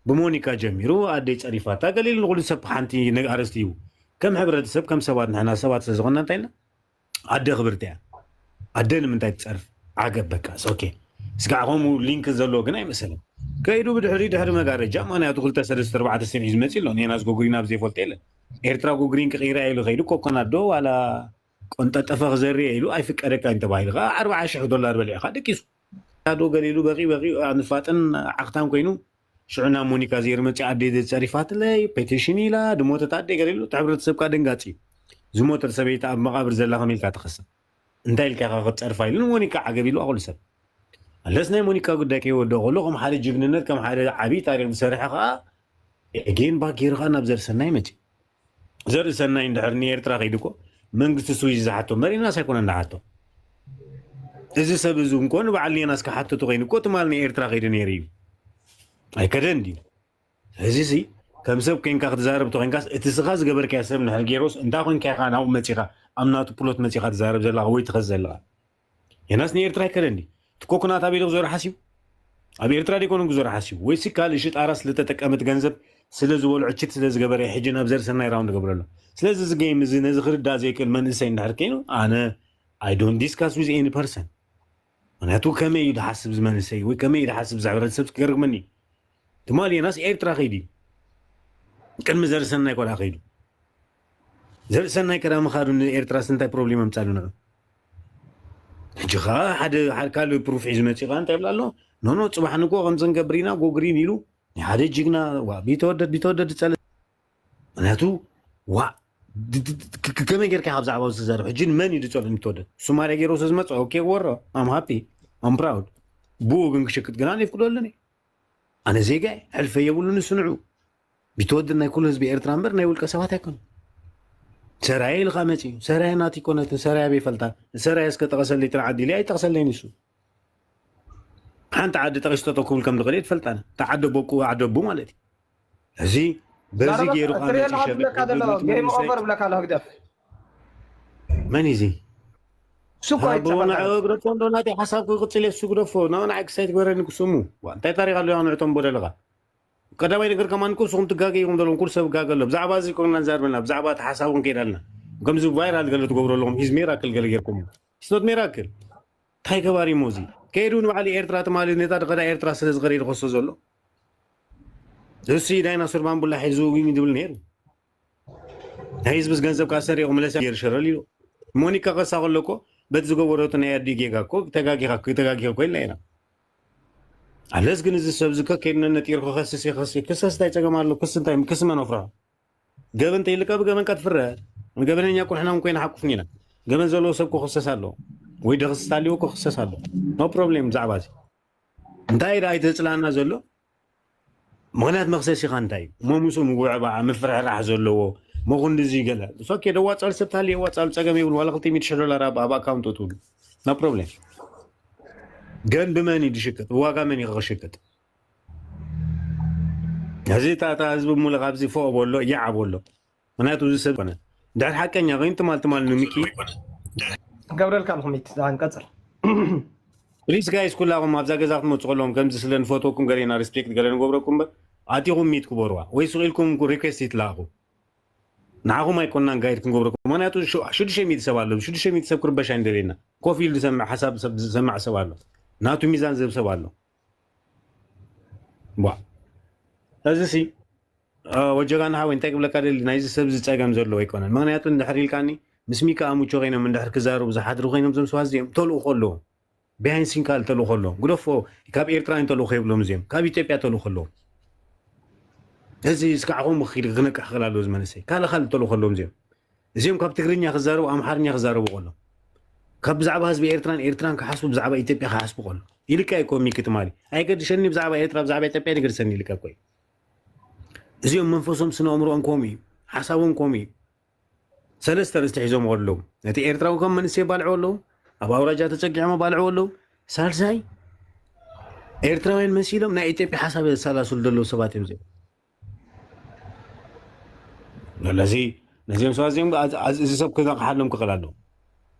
ብሞኒካ ጀሚሩ ኣደይ ፀሪፋታ ገሊሉ ንኩሉ ሰብ ሓንቲ ኣረስቲ እዩ። ከም ሕብረተሰብ ከም ሰባት ንሕና ሰባት ስለዝኾንና እንታይ ኢልና ኣደ ክብርቲ እያ። ኣደ ንምንታይ ትፀርፍ? ዓገብ በቃ ኦኬ። ስጋዕ ከምኡ ሊንክ ዘለዎ ግን ኣይመስልን። ከይዱ ብድሕሪ ድሕሪ መጋረጃ ምክንያቱ ክልተ ሰለስተ ኣርባዕተ ሰሚዑ ዝመፅእ ኣሎ። ኔናስ ጎግሪን ኣብ ዘይፈልጦ የለን። ኤርትራ ጎግሪን ክቕይራ ኢሉ ከይዱ ኮኮናት ዶ ዋላ ቆንጠጠፈ ክዘርእ ኢሉ ኣይፍቀደካ እንተባሂሉ ከዓ ኣርባዓ ሽሕ ዶላር በሊዕካ ደቂሱ። ዶ ገሊሉ በቂ በቂ ኣንፋጥን ዓኽታን ኮይኑ ሽዑ ናብ ሞኒካ ዘይሩ መፂ ኣደይ ጸሪፋትለይ ፔቲሽን ኢላ ድሞተት ኣደይ ገሊሉ እቲ ሕብረተሰብካ ደንጋፂ እዩ። ዝሞተት ሰበይቲ ኣብ መቓብር ዘላ ከመይ ኢልካ ትኸሳ እንታይ ኢልካ ኢኻ ክትፀርፋ ኢሉ ንሞኒካ ዓገብ ኢሉ ኣኹሉ ሰብ ኣለስ ናይ ሞኒካ ጉዳይ ከይወደኦ ከሎ ከም ሓደ ጅግንነት ከም ሓደ ዓብዪ ታሪክ ዝሰርሐ ከዓ ኤጌን ባክ ገይሩ ከዓ ናብ ዘርሰናይ መፂ ዘርኢ ሰናይ እንድሕር ንኤርትራ ከይዱ እኮ መንግስቲ ስዊዝ ዝሓቶ እምበር ዮናስ ኣይኮነን ዝሓቶ። እዚ ሰብ እዚ እንኮ ንበዓል ዮናስ ክሓተቱ ኮይኑ እኮ ትማል ንኤርትራ ከይዱ ነይሩ እዩ። ኣይከደን ድዩ? እዚ ሲ ከም ሰብ ኮይንካ ክትዛረብ ተኮይንካስ እቲ ስኻ ዝገበርካዮ ሰብ እንድሕር ገይሮስ እንታይ ኮንካ ኢኻ ናብኡ መፂኻ ኣብ ናቱ ፕሎት መፂኻ ትዛረብ ዘለኻ ወይ ትኸስ ዘለኻ? ዮናስ ንኤርትራ ኣይከደን ድዩ? እቲ ኮኩናት ኣበይ ዶ ክዞር ሓሲቡ? ኣብ ኤርትራ ደይኮነ ክዞር ሓሲቡ ወይሲ ካልእ ሽጣራ ስለተጠቀመት ገንዘብ ስለ ዝበልዖ ችት ስለ ዝገበረ ሕጂ ናብ ዘርሰናይ ራውንድ ገብረሎ። ስለዚ እዚ ጌም እዚ ነዚ ክርዳእ ዘይክእል መንእሰይ እንድሕር ኮይኑ ኣነ I don't discuss with any person። ምክንያቱ ከመይ እዩ ድሓስብ ዝመንእሰይ ወይ ከመይ እዩ ድሓስብ ዝሕብረተሰብ ክገርግመኒ እዩ። ትማሊ ዮናስ ኤርትራ ከይዱ እዩ። ቅድሚ ዘርሰናይ ቆልዓ ከይዱ ዘርሰናይ ከዳ ምኻዱ ንኤርትራስ እንታይ ፕሮብሌም ኣምፃሉ ንዑ? ሕጂ ከዓ ሓደ ሓደ ካልእ ፕሩፍ ሒዙ መፂኡ ከዓ እንታይ ይብላ ኣሎ? ኖኖ ፅባሕ ንጎ ከምዚ ንገብር ኢና ጎግሪን ኢሉ ናይ ሓደ ጅግና ዋ ቢተወደድ ቢተወደድ ዝፀለ ምክንያቱ ዋ ድ- ድ- ድ- ክ- ክ- ከመይ ጌርካ ካብ ዛዕባ ዝዛረብ ሕጂ ንመን እዩ ዝፀልእ ንቢተወደድ ሱማርያ ገይሩ ስለ ዝመፀ ኦኬ ወሮ ኣም ሃፒ ኣም ፕራውድ ብኡ ግን ክሽክጥ ግና ንፍቅደሉን እዩ ኣነ ዜጋ ሕልፈ የብሉን ንሱ ንዑ ቢተወደድ ናይ ኩሉ ህዝቢ ኤርትራ እምበር ናይ ውልቀ ሰባት ኣይኮነ ሰራየ ኢልካ መፂኡ ሰራየ ናት ይኮነትን ሰራየ ኣበይ ፈልጣ ሰራየ እስከ ጠቀሰለይ ትርዓዲ ኢለ ኣይጠቅሰለይ ንሱ ሓንቲ ዓዲ ጠቂሱ ጠጠው ክብል ከም ዝኽእል እየ ትፈልጥ ኣነ። እታ ዓዲ ኣቦ ክኡ ዓዲ ኣቡ ማለት እዩ። እዚ በዚ ገይሩ ከዓ መፂ ሸበ ገይሩ መፂ መንእሰይ። ኦቨር ብለካ ኣሎ ህግደፍ። መን እዩ እዚ? እሱ እኮ ኣቦ ንዐ ኣይተኸታተል። ግደፎ እንዶ ናተይ ሓሳብ ክቅፅል እየ እሱ ግደፎ። ናው ንዓይ ክሳይ ትግበረኒ ክስሙ። ዋ፣ እንታይ ታሪክ ኣሎ ያው ንዕቶም ቦደልኻ? ቀዳማይ ነገር ከማን እኮ ንስኹም ትጋገ ኢኹም ዘለኹም ኩሉ ሰብ ጋገ ኣሎ። ብዛዕባ እዚ ኮንና ንዛርበና ብዛዕባ እቲ ሓሳብ ክንከይድ ኣለና። ከምዚ ቫይራል ገለ ትገብሩ ኣለኹም ሂዝ ሜራክል ገለ ጌርኩም። ስኖት ሜራክል እንታይ ገባሪ ሞዚ ከይዱ ንባዕሉ ኤርትራ ትማሊ ነታ ድኸዳ ኤርትራ ስለ ዝኸደ ድኸሶ ዘሎ እሱ ዳይናሶር ባምቡላ ሒዙ ዊን ድብል ነይሩ። ናይ ህዝብስ ገንዘብ ካብ ሰሪቑ መለስ ገይሩ ሸረል ኢሉ። ሞኒካ ከሳ ከሎ እኮ በቲ ዝገበረቱ ናይ ኣዲ ጌጋ እኮ ተጋጊኻ ተጋጊኻ እኮ ኢልና ኢና። ኣለስ ግን እዚ ሰብ ዝከ ከይድነ ነጢርኩ ከስስ ይኸስ ክሰስ እንታይ ጸገም ኣሎ? ክስ እንታይ ክስ መን ኣፍራ? ገበን ተይልካ ብገበን ቀትፍረ ገበነኛ ቁንሕና እውን ኮይና ሓቁፍኒ ኢና። ገበን ዘለዎ ሰብ ክኽሰስ ኣሎ ወይ ደኽስስ ኣልዎ ክኽሰስ ኣሎ። ኖ ፕሮብሌም ብዛዕባ እዚ እንታይ ደኣ ኣይተጽላና ዘሎ ምኽንያት መኽሰሲኻ እንታይ እዩ? መምሱ ምጉዕባዓ ምፍርሕራሕ ዘለዎ መኹንዲ እዚ ገለ ሶኬ ደዋጻሉ ሰብ ታሊ የዋጻሉ ጸገም የብሉ ዋላ ክልተ ሚእቲ ሺሕ ዶላር ኣብ ኣብ ኣካውንት ትብሉ ኖ ፕሮብሌም። ግን ብመን እዩ ዝሽቅጥ? ብዋጋ መን እዩ ክሽቅጥ? እዚ ታታ ህዝቢ ሙሉ ካብዚ ፎቕ በሎ ያዓ በሎ። ምክንያቱ እዚ ሰብ ኮነ ድሕር ሓቀኛ ኮይኑ ትማል ትማል ንሚኪ ገብረልካ ንክሚት ዛን ቀጽል ፕሊስ ጋይስ ኩላኹም ኣብዛ ገዛ ክትመፁ ከለኹም ከምዚ ስለ ንፈትወኩም ገሌና ሪስፔክት ገለ ንገብረኩም እምበር ኣቲኹም ሚት ክበርዋ ወይ ስቕ ኢልኩም ሪኩዌስት ይትላእኹ። ንዓኹም ኣይኮንናን ጋይድ ክንገብረኩም ምክንያቱ ሽዱሽተ ሚእቲ ሰብ ኣሎ። ሽዱሽተ ሚእቲ ሰብ ክርበሽ ኣይንደልየና። ኮፍ ኢሉ ዝሰምዕ ሓሳብ ሰብ ዝሰማዕ ሰብ ኣሎ። ናቱ ሚዛን ዝህብ ሰብ ኣሎ። ቧ እዚ ሲ ወጀጋና ሓወይ እንታይ ክብለካ ደሊ ናይዚ ሰብ ዝፀገም ዘለዎ ኣይኮነን። ምክንያቱ እንድሕር ኢልካኒ ምስ ሚካ ኣሙቾ ኮይኖም እንድሕር ክዛረቡ ዝሓድሩ ኮይኖም እዞም ሰባት እዚኦም ተልእኮ ኣለዎም። ቢሃይንድ ሲን ካል ተልእኮ ኣለዎም። ግደፎ ካብ ኤርትራውያን ተልእኮ የብሎም እዚኦም ካብ ኢትዮጵያ ተልእኮ ኣለዎም። እዚ እስካዕኹም ክነቅሕ ክእል ኣለዎ እዚ መንእሰይ ካልእ ካልእ ተልእኮ ኣለዎም እዚኦም። እዚኦም ካብ ትግርኛ ክዛረቡ ኣምሓርኛ ክዛረቡ ከሎ ካብ ብዛዕባ ህዝቢ ኤርትራን ኤርትራን ክሓስቡ ብዛዕባ ኢትዮጵያ ክሓስቡ ከሎ ኢልካ ይኮ ሚኪ ትማሊ ኣይገድሸኒ ብዛዕባ ኤርትራ ብዛዕባ ኢትዮጵያ ይገድሰኒ ኢልካ እኮ እዩ። እዚኦም መንፈሶም ስነ ኣእምሮኦም ከምኡ እዩ። ሓሳቦም ከምኡ እዩ። ሰለስተ ርእስቲ ሒዞም ኣለዉ። ነቲ ኤርትራዊ ከም መንእሰይ ባልዕዎ ኣለዉ። ኣብ ኣውራጃ ተጸጊዖም ባልዕዎ ኣለዉ። ሳልሳይ ኤርትራውያን መሲሎም ናይ ኢትዮጵያ ሓሳብ የሰላስሉ ዘለዉ ሰባት እዮም እዚኦም። ስለዚ ነዚኦም ሰባት እዚኦም እዚ ሰብ ክነቕሓሎም ክኽእል ኣለዎ።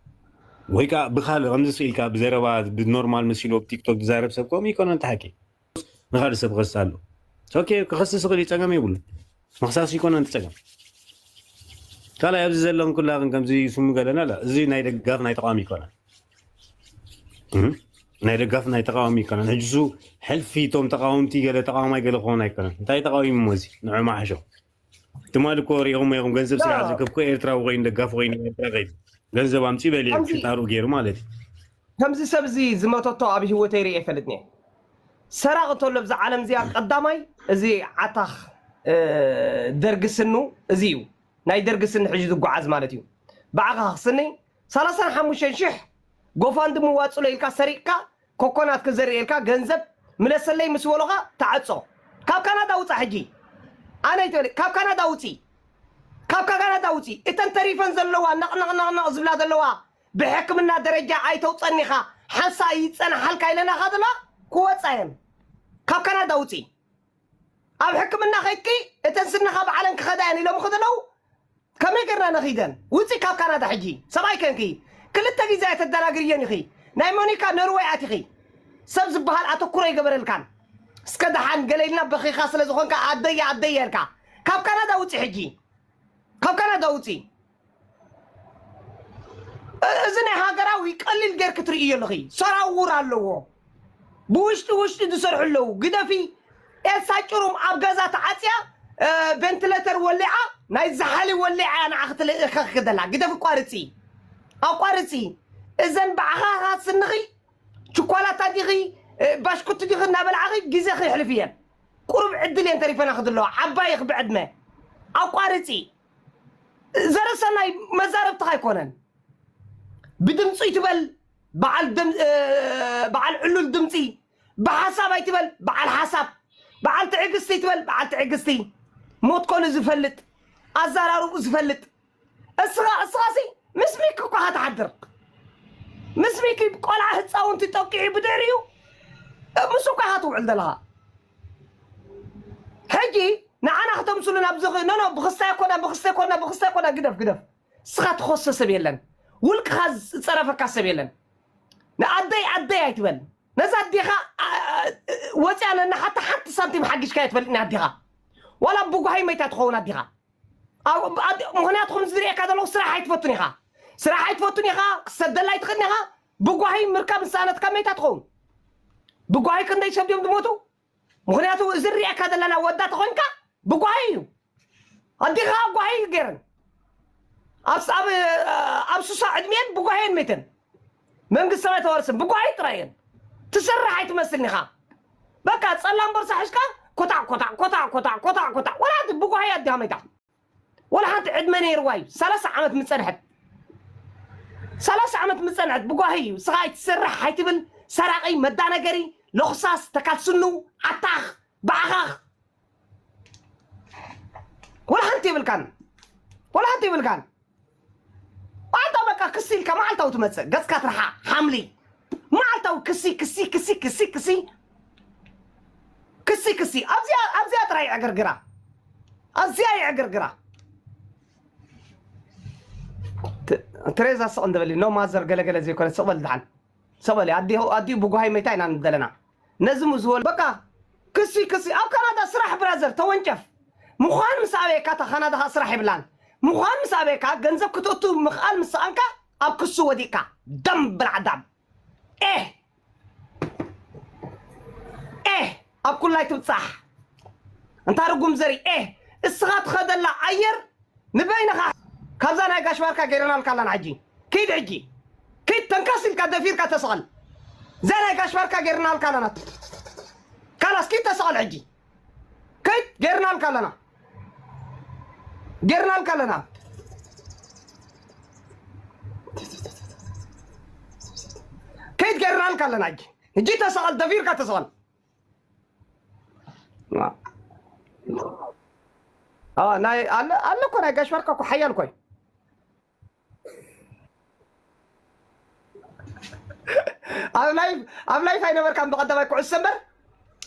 ወይ ከዓ ብካልእ ከምዚ ስኢልካ ብዘረባ ብኖርማል መሲሉ ኣብ ቲክቶክ ዝዛረብ ሰብ ከምኡ ይኮነ እንተ ሓቂ ንካልእ ሰብ ክኸስስ ኣሎ። ኦኬ ክኸስስ ይኽእል እዩ፣ ጸገም የብሉ። መኽሳስ ይኮነ እንተ ጸገም ካልኣይ ኣብዚ ዘለውን ኩላ ግን ከምዚ ስሙ ገለና ኣላ እዚ ናይ ደጋፍ ናይ ተቃዋሚ ይኮነ ናይ ደጋፍ ናይ ተቃዋሚ ኣይኮነን። ሕጂ እሱ ሕልፊ እቶም ተቃወምቲ ገለ ተቃዋማይ ገለ ክኾን ኣይኮነን። እንታይ ተቃዊሙ እዚ ንዑ ማሕሾ ትማሊ እኮ ሪኢኹም ኢኹም ገንዘብ ስራሕ ዝከብኮ ኤርትራዊ ኮይኑ ደጋፊ ኮይኑ ኤርትራ ከይዱ ገንዘብ ኣምፂ በሊ ሽጣሩ ገይሩ ማለት እዩ። ከምዚ ሰብ እዚ ዝመተቶ ኣብ ህይወተይ ርኢ ኣይፈልጥን እየ። ሰራቕ እንተሎ ብዛ ዓለም እዚኣ ቀዳማይ እዚ ዓታኽ ደርጊ ስኑ እዚ እዩ። ናይ ደርጊ ስኒ ሕጂ ዝጓዓዝ ማለት እዩ። ብዓኻ ክስኒ ሰላሳን ሓሙሽተን ሽሕ ጎፋንድሚ ዋፅሎ ኢልካ ሰሪቕካ ኮኮናት ክዘርእ ኢልካ ገንዘብ ምለሰለይ ምስ በሎኻ ተዓጾ። ካብ ካናዳ ውፃእ ሕጂ ኣነ ይትበል ካብ ካናዳ ውፂ ካብ ካናዳ ውፂ እተን ተሪፈን ዘለዋ ነቕነቕነቕነቕ ዝብላ ዘለዋ ብሕክምና ደረጃ ኣይተውፀኒኻ ሓንሳ ይፀንሓልካ ኢለናኻ ዘለዋ ክወፃ እየን። ካብ ካናዳ ውፂ ኣብ ሕክምና ከይድኪ እተን ስንኻ በዓለን ክኸዳ እየን ኢሎም ከደለው ከመይ ገርና ነኺደን ውፂ ካብ ካናዳ ሕጂ ሰብኣይ ከንኪ ክልተ ግዜ ኣይተደናግርየን ኢኺ ናይ ሞኒካ ኖርወይ ኣቲኺ ሰብ ዝበሃል ኣተኩሮ ይገበረልካን እስከ ደሓን ገለልና በኺኻ ስለ ዝኾንካ ኣደየ ኣደየ እልካ ካብ ካናዳ ውፂ ሕጂ ካብ ካናዳ ውፂ እዚ ናይ ሃገራዊ ቀሊል ጌርክ ትርእዮ ኣለኺ ሰራውር ኣለዎ ብውሽጢ ውሽጢ ዝሰርሑ ኣለዉ ግደፊ ኤልሳ ጭሩም ኣብ ገዛ ተዓፅያ ቬንትሌተር ወሊዓ ናይ ዝሓሊ ወሊዓ እያ ንዓ ክትልእኸ ክደላ ግደፊ ቋርፂ ኣቋርፂ እዘን ብዓኻኻ ስንኺ ችኳላታ ዲኺ ባሽኩቲ ዲኺ እናበልዓኺ ግዜኺ የሕልፍ እየን ቁሩብ ዕድል እየን ተሪፈናኺ ዘለዋ ዓባይኺ ብዕድመ ኣቋርፂ ዘረሰናይ መዛረብትኻ ኣይኮነን ብድምፂ ትበል በዓል ዕሉል ድምፂ ብሓሳብ ኣይትበል በዓል ሓሳብ በዓል ትዕግስቲ ትበል በዓል ትዕግስቲ ሞት ኮኑ ዝፈልጥ ኣዘራርቡ ዝፈልጥ እስኻ እስኻሲ ምስ ሚኪ እኳ ትሓድር ምስ ሚኪ ቆልዓ ህፃውንቲ ጠቂዑ ብድሕሪኡ ምስ እኳ ትውዕል ዘለኻ ሕጂ ንዓና ክተምስሉ ናብ ዝኽ ኖኖ ብክስታይ ኮና ብክስታይ ኮና ብክስታይ ኮና ግደፍ ግደፍ እስኻ ትኸሶ ሰብ የለን ውልቅኻ ዝፀረፈካ ሰብ የለን ንኣደይ ኣደይ ኣይትበል ነዛ ኣዴኻ ወፅያ ነናሓታ ሓንቲ ሳንቲም ሓጊዝካ ኣይትፈልጥኒ ኣዴኻ ዋላ ብጓሃይ መይታ ትኸውን ኣዴኻ ምክንያቱ ከምዚ ዝርእየካ ዘለኹ ስራሕ ኣይትፈቱን ኢኻ ስራሕ ኣይትፈቱን ኢኻ ክሰደላ ኣይትኽእልን ኢኻ ብጓሂ ምርካብ ዝሰኣነትካ መይታ ትኸውን ብጓሂ ክንደይ ሰብ ድዮም ዝሞቱ ምኽንያቱ እዚ ሪኣካ ዘለና ወዳ ተኾንካ ብጓሂ እዩ። ኣዲኻ ጓሂ እዩ ገይረን። ኣብ ኣብ ኣብ ሱሳ ዕድሜን ብጓሂን ሜተን። መንግስቲ ሰማይ ተዋርስን ብጓሂ ጥራይ እየን። ትሰርሕ ኣይትመስልን ኢኻ። በቃ ጸላም ቦርሳ ሒዝካ ኮታዕ ኮታዕ ኮታዕ ኮታዕ ኮታዕ ኮታዕ። ወላ እቲ ብጓሂ ኣዲኻ መይታ። ወላ ሓንቲ ዕድመ ነይርዋ እዩ። ሰላሳ ዓመት ምጸንሐት። ሰላሳ ዓመት ምጸንሐት ብጓሂ እዩ። ስኻ ኣይትሰርሕ ኣይትብል፣ ሰራቒ፣ መዳነገሪ፣ ለኹሳስ፣ ተካል ስኑ፣ ዓታኽ፣ ባዕኻኽ። ወላ ሓንቲ የብልካን። ወላ ሓንቲ የብልካን። መዓልታዊ በቃ ክሲ ኢልካ መዓልታዊ ትመጽእ። ገጽካ ትርሓ፣ ሓምሊ። መዓልታዊ ክሲ፣ ክሲ፣ ክሲ፣ ክሲ፣ ክሲ። ክሲ፣ ክሲ። ኣብዚኣ፣ ኣብዚኣ ጥራይ ይዕግርግራ። ኣብዚኣ ይዕግርግራ። ት-፣ ትሬዛ ስቕ እንደበሊ። ኖ ማዘር ገለገለ ዘይኮነ ስቕ በል ድሓን። ስቕ በሊ። ኣዲኡ፣ ኣዲኡ ብጓሂ መይታ ኢና ዘለና። ነዚ ምስ ዝበሉ፣ በቃ፣ ክሲ፣ ክሲ። ኣብ ካናዳ ስራሕ ብራዘር፣ ተወንጨፍ። ምዃን ምስ ኣበየካ፣ እታ ካናዳ ኸኣ ስራሕ የብላን። ምዃን ምስ ኣበየካ፣ ገንዘብ ክትእቱ ምኽኣል ምስ ሰኣንካ፣ ኣብ ክሱ ወዲቕካ። ደም ብልዓዳም። ኤህ! ኤህ! ኣብ ኩላይ ትብጻሕ። እንታ ርጉም ዘርኢ፣ ኤህ! እስኻ ትኸደላ ኣየር ንበይንኻ። ካብዛ ናይ ጋሽ ባርካ ገይረናልካ ኣለና ሕጂ። ኪድ ሕጂ። ኪድ ተንከስ ኢልካ ደፊርካ ተስቐል። እዛ ናይ ጋሽ ባርካ ገይረናልካ ኣለና። ካላስ ኪድ ተስቐል ሕጂ። ኪድ ገይረናልካ ኣለና። ገይረናልካ ኣለና። ኪድ ገይረናልካ ኣለና ሕጂ። ሕጂ ተስቐል፣ ደፊርካ ተስቐል። አ፣ ናይ፣ ኣለ፣ ኣለ እኮ ናይ ጋሽ ባርካ እኮ ሓያል እኮ እዩ። ኣብ ላይፍ፣ ኣብ ላይፍ ኣይነበርካን ብቐዳማይ ኩዕሶ እምበር?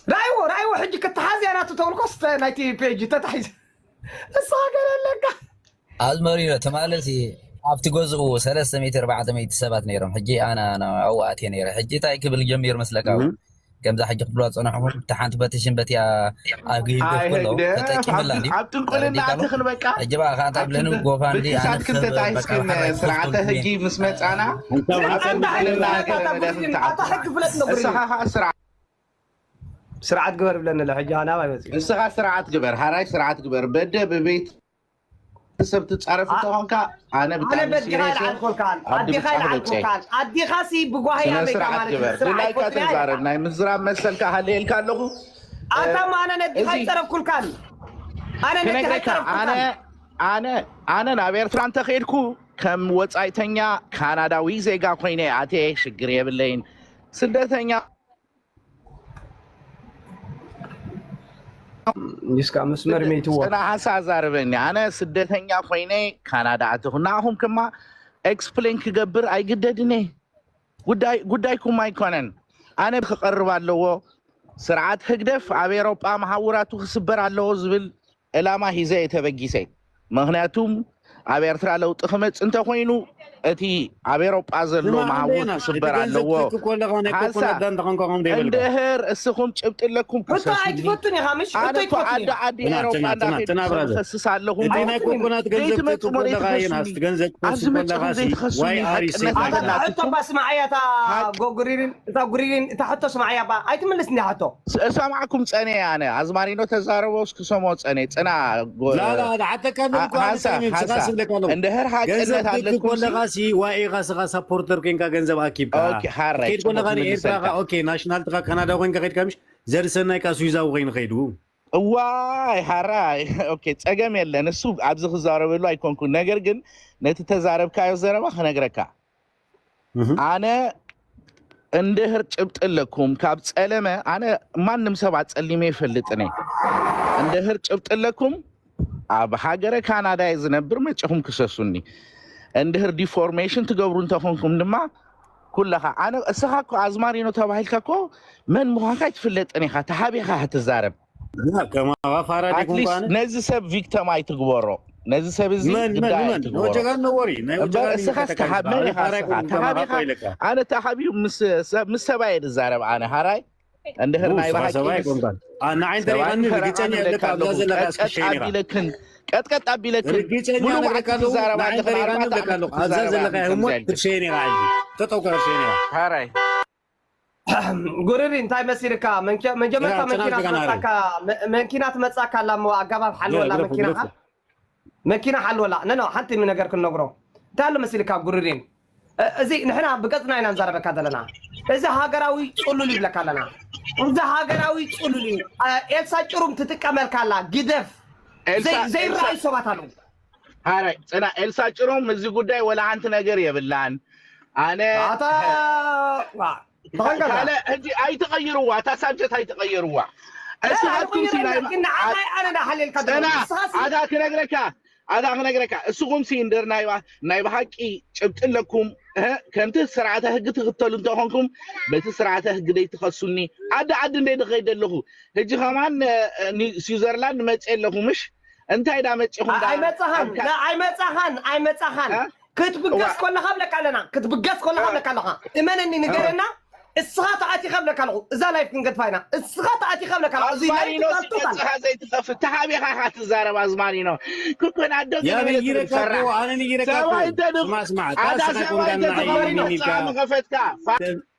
ራእይዎ፣ ራእይዎ ሕጂ ክትሓዝ እያ ናቱ ተበልኮስ ተ-፣ ናይቲ ፔጅ ተታሒዘ። ንስኻ ገለ ኣለካ። ኣዝመሪኖ ትማሊ ኣብቲ ገዝኡ ሰለስተ ሚእቲ ኣርባዕተ ሚእቲ ሰባት ነይሮም። ሕጂ ኣነ፣ ኣነ ኣብኡ ኣትየ ነይረ። ሕጂ እንታይ ክብል ጀሚሩ መስለካ? እም። ከምዛ ሕጂ ክትብልዋ ዝጸናሕኩም፣ እታ ሓንቲ በቲ ሽም በቲኣ ኣብ ገይገፍ ኣይ ከሎ ህግደፍ፣ ተጠቂምላ ኣብ፣ እንድዩ። ኣብ ጥንቁልና ተረዲእካ ኣሎ? ኣትኽን በቃ። ሕጂ በቃ እንታይ ኣብ ብለኒ፣ ትንብ-፣ ጎፋንዲ ኣነ ብትሳት ክብ-፣ በቃ ክንተታይስክን ሓደ ስርዓተ ክፍልኩም ህጊ እየ። ምስ መጻና፣ ኣንታ ኣብ ማዕከን ጥንቁልና ኣታ ገለ መደብ ጉሪን፣ ኣታ ትዓቱ። ሕጊ ፍለጥ ነጉሪን። እስኻ ኸኣ ስርዓት ስርዓት ግበር ብለኒ ኣሎ፣ ሕጂ ኣነ ኣባይ መጺኡ? እስኻ ስርዓት ግበር፣ ሃራይ ስርዓት ግበር። በደ ብቤት ሰብ ትጻረፍ አ-፣ እንተኾንካ፣ ኣነ ኣነ ብጣዕሚ በዲኻ ሲሪየስ እየ። ይልዓልኩልካን፣ ኣብ ኣዲኻ ድምጻ ክበጽእ። ይልዓልኩልካን፣ ኣዲኻሲ ብጓሂ ስነ ኣበይካ ስርዓት ማለት እዩ፣ ግበር። ስራሕ ድላይካ ኣይኮንኩን እያ ተዛረብ። ኢኻ። ናይ ምዝራብ መሰልካ ሃለየልካ ኣለኹ። ኣታ እ፣ እማ ኣነ ነዲኻ እዚ ኣይጸረፍኩልካን። ኣነ ነዲኻ ክነግረካ፣ ኣነ፣ ኣይጸረፍኩልካን። ኣነ፣ ኣነ ናብ ኤርትራ እንተኸድኩ ከም ወጻኢተኛ ካናዳዊ ዜጋ ኮይነ ኣትየ ሽግር የብለይን። ስደተኛ እስካ መስመር መይትዎ። ጽናሓስ ኣዛርበኒ። ኣነ ስደተኛ ኮይነ ካናዳ ኣትኹ። ንኣኹም ክማ ኤክስፕሌን ክገብር ኣይግደድን እየ። ጉዳይ፣ ጉዳይኩም ኣይኮነን። ኣነ ክቐርብ ኣለዎ። ስርዓት ህግደፍ ኣብ ኤሮጳ መሓውራቱ ክስበር ኣለዎ ዝብል ዕላማ ሒዘ እየ ተበጊሰ። ምኽንያቱም ኣብ ኤርትራ ለውጢ ክመጽእ እንተኾይኑ፣ እቲ ኣብ ኤሮጳ ዘሎ ስማዕ፣ ማህውር ኣንዴና፣ ክስበር እቲ ገንዘብ ኣለዎ። ትልክ ኮለኻ ናይ ሓንሳ፣ ኮኮናት ዳን ተኾንካ ከምኡ ዘይበልካ። እንድህር እስኹም ጭብጢ ኣለኩም፣ ሕቶ ክሰሱኒ። ኣይትፈቱን ኢኻ፣ ምሽ? ኣነ ሕቶ እኮ ኣይትፈቱን ዓዲ ኢኻ። ዓዲ ትና፣ ኤሮጳ ትና፣ ትና፣ እንዳኸድኩ ትና፣ ብራዘር። ክኸስስ ኣለኹ። እቲ ናይ ኣይትፈቱን። ኮኮናት ገንዘብ ዘይትመጹ ትልክ ኮለኻ መሬት ኢኻ፣ ክኸሱኒ። ናትቲ ገንዘብ ኣብዚ ክኸሱኒ መጺኹም ሓቅነት ዘይትኸሱኒ። ኣለና። ዋይ ኣር ዩ ሲ ኣታ ሕቶ እኳ ስማዓያ፣ እታ ሓቅ ጎጉሪሪን፣ እታ ጉሪሪን፣ እታ ሕቶ ስማዓያ ባ፣ ኣይትምልስ እንዲ ሕቶ። ስ-፣ እሰማዕኩም ጸነ ኣነ። ኣዝማሪኖ ተዛረቦ፣ እስኪ ሰሞ ጸነ። ጽና፣ ጎ-፣ ላ፣ ላ፣ ላ፣ ሓተካ አ-፣ እኮ ኣነ ሃንሳ፣ ጸሚም፣ ስኻ ሃንሳ። ስብለካ ኣለኹ። እንድሕር ሓቅነት ገንዘብ ትልክ ኣለኩም ሲ ኮለኻ ሲ፣ ዋይ ኢኻ ስኻ ሳፖርተር ኮይንካ ገንዘብ ኣኪብካ። ኦኬ፣ ሓራይ። ከይድ ኮለኻ ጽቡቕ ንኤርትራ ክምልሰልካ። ኻ፣ ኦኬ፣ ናሽናል ትኻ ካናዳ ኮይንካ ከይድካ ምሽ፣ ዘርሰናይ ካ ስዊዛዊ ኮይኑ ከይዱ። እዋይ፣ ሓራይ። ኦኬ፣ ጸገም የለን። እሱ ኣብዚ ክዛረበሉ ኣይኮንኩን። ነገር ግን ነቲ ተዛረብካዮ ዘረባ ክነግረካ። እህ። ኣነ እንድህር ጭብጢ ኣለኩም፣ ካብ ጸለመ፣ ኣነ ማንም ሰብ ኣጸሊመ ይፈልጥን እየ። እንድህር ጭብጢ ኣለኩም፣ ኣብ ሃገረ ካናዳ እየ ዝነብር፣ መጺኹም ክሰሱኒ። እንድህር ዲፎርሜሽን ትገብሩ እንተኾንኩም ድማ፣ ኩለኻ፣ ኣነ፣ እስኻ እኮ ኣዝማሪኖ ተባሂልካ እኮ መን ምዃንካ ኣይትፍለጥን ኢኻ፣ ተሓቢኻ ክትዛረብ። ላ፣ ከማኻ ፋራ ዲኩም ኣትሊስት ባነ? ነዚ ሰብ ቪክተም ኣይትግበሮ። ነዚ ሰብ እዚ መን፣ መን፣ ግዳይ መን? ኣይትግበሮ። ናይ ወጀጋን ነወሪ፣ ናይ እምበር ወጀጋን እዩ እስኻስ ተጠቃሚ። ተሓ-፣ መን ኣነ ኢኻ ፋራ እስኻ? ይኩን ከማኻ ተሓቢኻ ኮይልካ። ኣነ ተሓቢኡ ምስ ሰብ፣ ምስ ሰብኣይ እየ ዝዛረብ ኣነ። ሃራይ እንድሕር ኡ፣ ናይ ስኻ ብሓቂ ሰብኣይ ምስ ኮንካን። ኣ፣ ንዓይ እንተ ሰብኣይ ሪኢኻኒ ምፈራ ርግጸኛ ኣነ የብለካ፣ እብለካ ኣብዛ ኣለኹ። ዘለኻ ቀጥቀጥ እስክሸይን ኢኻ። ኣቢለክን፣ ቀጥቀጥ ኣቢለክን፣ ርግጸኛ ሙሉእ ነግረካ መዓልቲ ኣለኹ፣ ትዛረብ ንዓይ ኣለኻ፣ እንተ ሪኢኻኒ ኣርባዕተ እብለካ መዓልቲ ኣለኹ። ኣብዛ ትዛረብ ዘለኻ ኣለኻ ህሞት ከምዚ ኢልካ። ክትሸይን ኢኻ ሕጂ። ጠጠው ክትሸይን ኢኻ። ሃራይ። ጉርሪ እንታይ መሲልካ? መንኪ-፣ መጀመርታ ያ፣ ጽናት መኪና ገና ትመጻካ፣ መ-፣ መኪና ትመጻካ ኣላ እሞ ኣጋባብ ሓልወላ ግረፍ፣ መኪናኻ። ግረፍ። መኪና ሓልወላ። ነ፣ ነ፣ ሓንቲ ነገር ክንነግሮ። እንታይ ኣሎ መሲልካ ጉርሪን? እ-፣ እዚ ንሕና ብገጽና ኢና ንዛረበካ ዘለና። እዚ ሃገራዊ ጽሉል ይብለካ ኣለና። እዚ ሃገራዊ ጽሉል እዩ። እ፣ ኤልሳ ጭሩም ትጥቀመልካ ኣላ። ግደፍ። ኤልሳ፣ ዘይ-፣ ዘይረኣዩ ኤልሳ ሰባት ኣለዉ። ሓራይ፣ ጽና፣ ኤልሳ ጭሩም እዚ ጉዳይ ወላ ሓንቲ ነገር የብላን። ኣነ ኣታ፣ ዋ፣ ተኸንቀልካ። ካልእ ሕጂ ኣይትቐይርዋ፣ እታ ሳብጀት ኣይትቐይርዋ። እ፣ እስኻትኩም ሲ ኣይቕይርን ናይ ግን ንዓኻ ኣነ ዳ ሓልየልካ ጽና፣ ዘለኹ። ንስኻ ሲ ኣታ ክነግረካ፣ ኣታ ክነግረካ፣ እስኹም ሲ እንድር ናይ ባ-፣ ናይ ብሓቂ ጭብጢ ኣለኩም። እህ፣ ከምቲ ስርዓተ ህጊ ትኽተሉ እንተኾንኩም፣ በቲ ስርዓተ ህጊ ደይ ትኸሱኒ። ዓዲ ዓዲ እንደ ድኸይድ ኣለኹ። ሕጂ ኸማን፣ እ፣ ኒ-፣ ስዊዘርላንድ መጽእ ኣለኹ፣ ምሽ? እንታይ ዳ መጺኹም ዳ? ኣይመጻኻን፣ ኣብ ካ-፣ ላ-፣ ኣይመጻኻን፣ ኣይመጻኻን። እ? ክትብገስ እዋ። ኮለኻ ብለካ ኣለና፣ ክትብገስ ኮለኻ እ። ብለካ ኣለኻ። እመነኒ፣ እ። ንገረና። እስኻ ተኣቲኻ ብለካ ኣለኹ። እዛ ላይፍ ክንገድፋ ኢና። እስኻ ተኣቲኻ ብለካ ኣለኹ። እዚ ላይፍ ኣዝማሪኖ ትካል ቶታል። ሲመጽኻ ዘይትኸፍት፣ ተሓቢኻ ኢኻ ትዛረብ ኣዝማሪኖ። ክኮን ኣዶ ያ ዘይነበረ ነጊረካ ትብል እኮ፣ ፈራሕ። ኣነ ነጊረካ እኮ። ሰብኣይ እንተ ድኽ-፣ ስማዕ፣ ስማዕ፣ ኣታ ታስኻ ሰብኣይ ኮንካ እንተ እና ድኽመሪ ዓይኒ ነጻ ሚልካ። ምኸፈትካ። ፋ-፣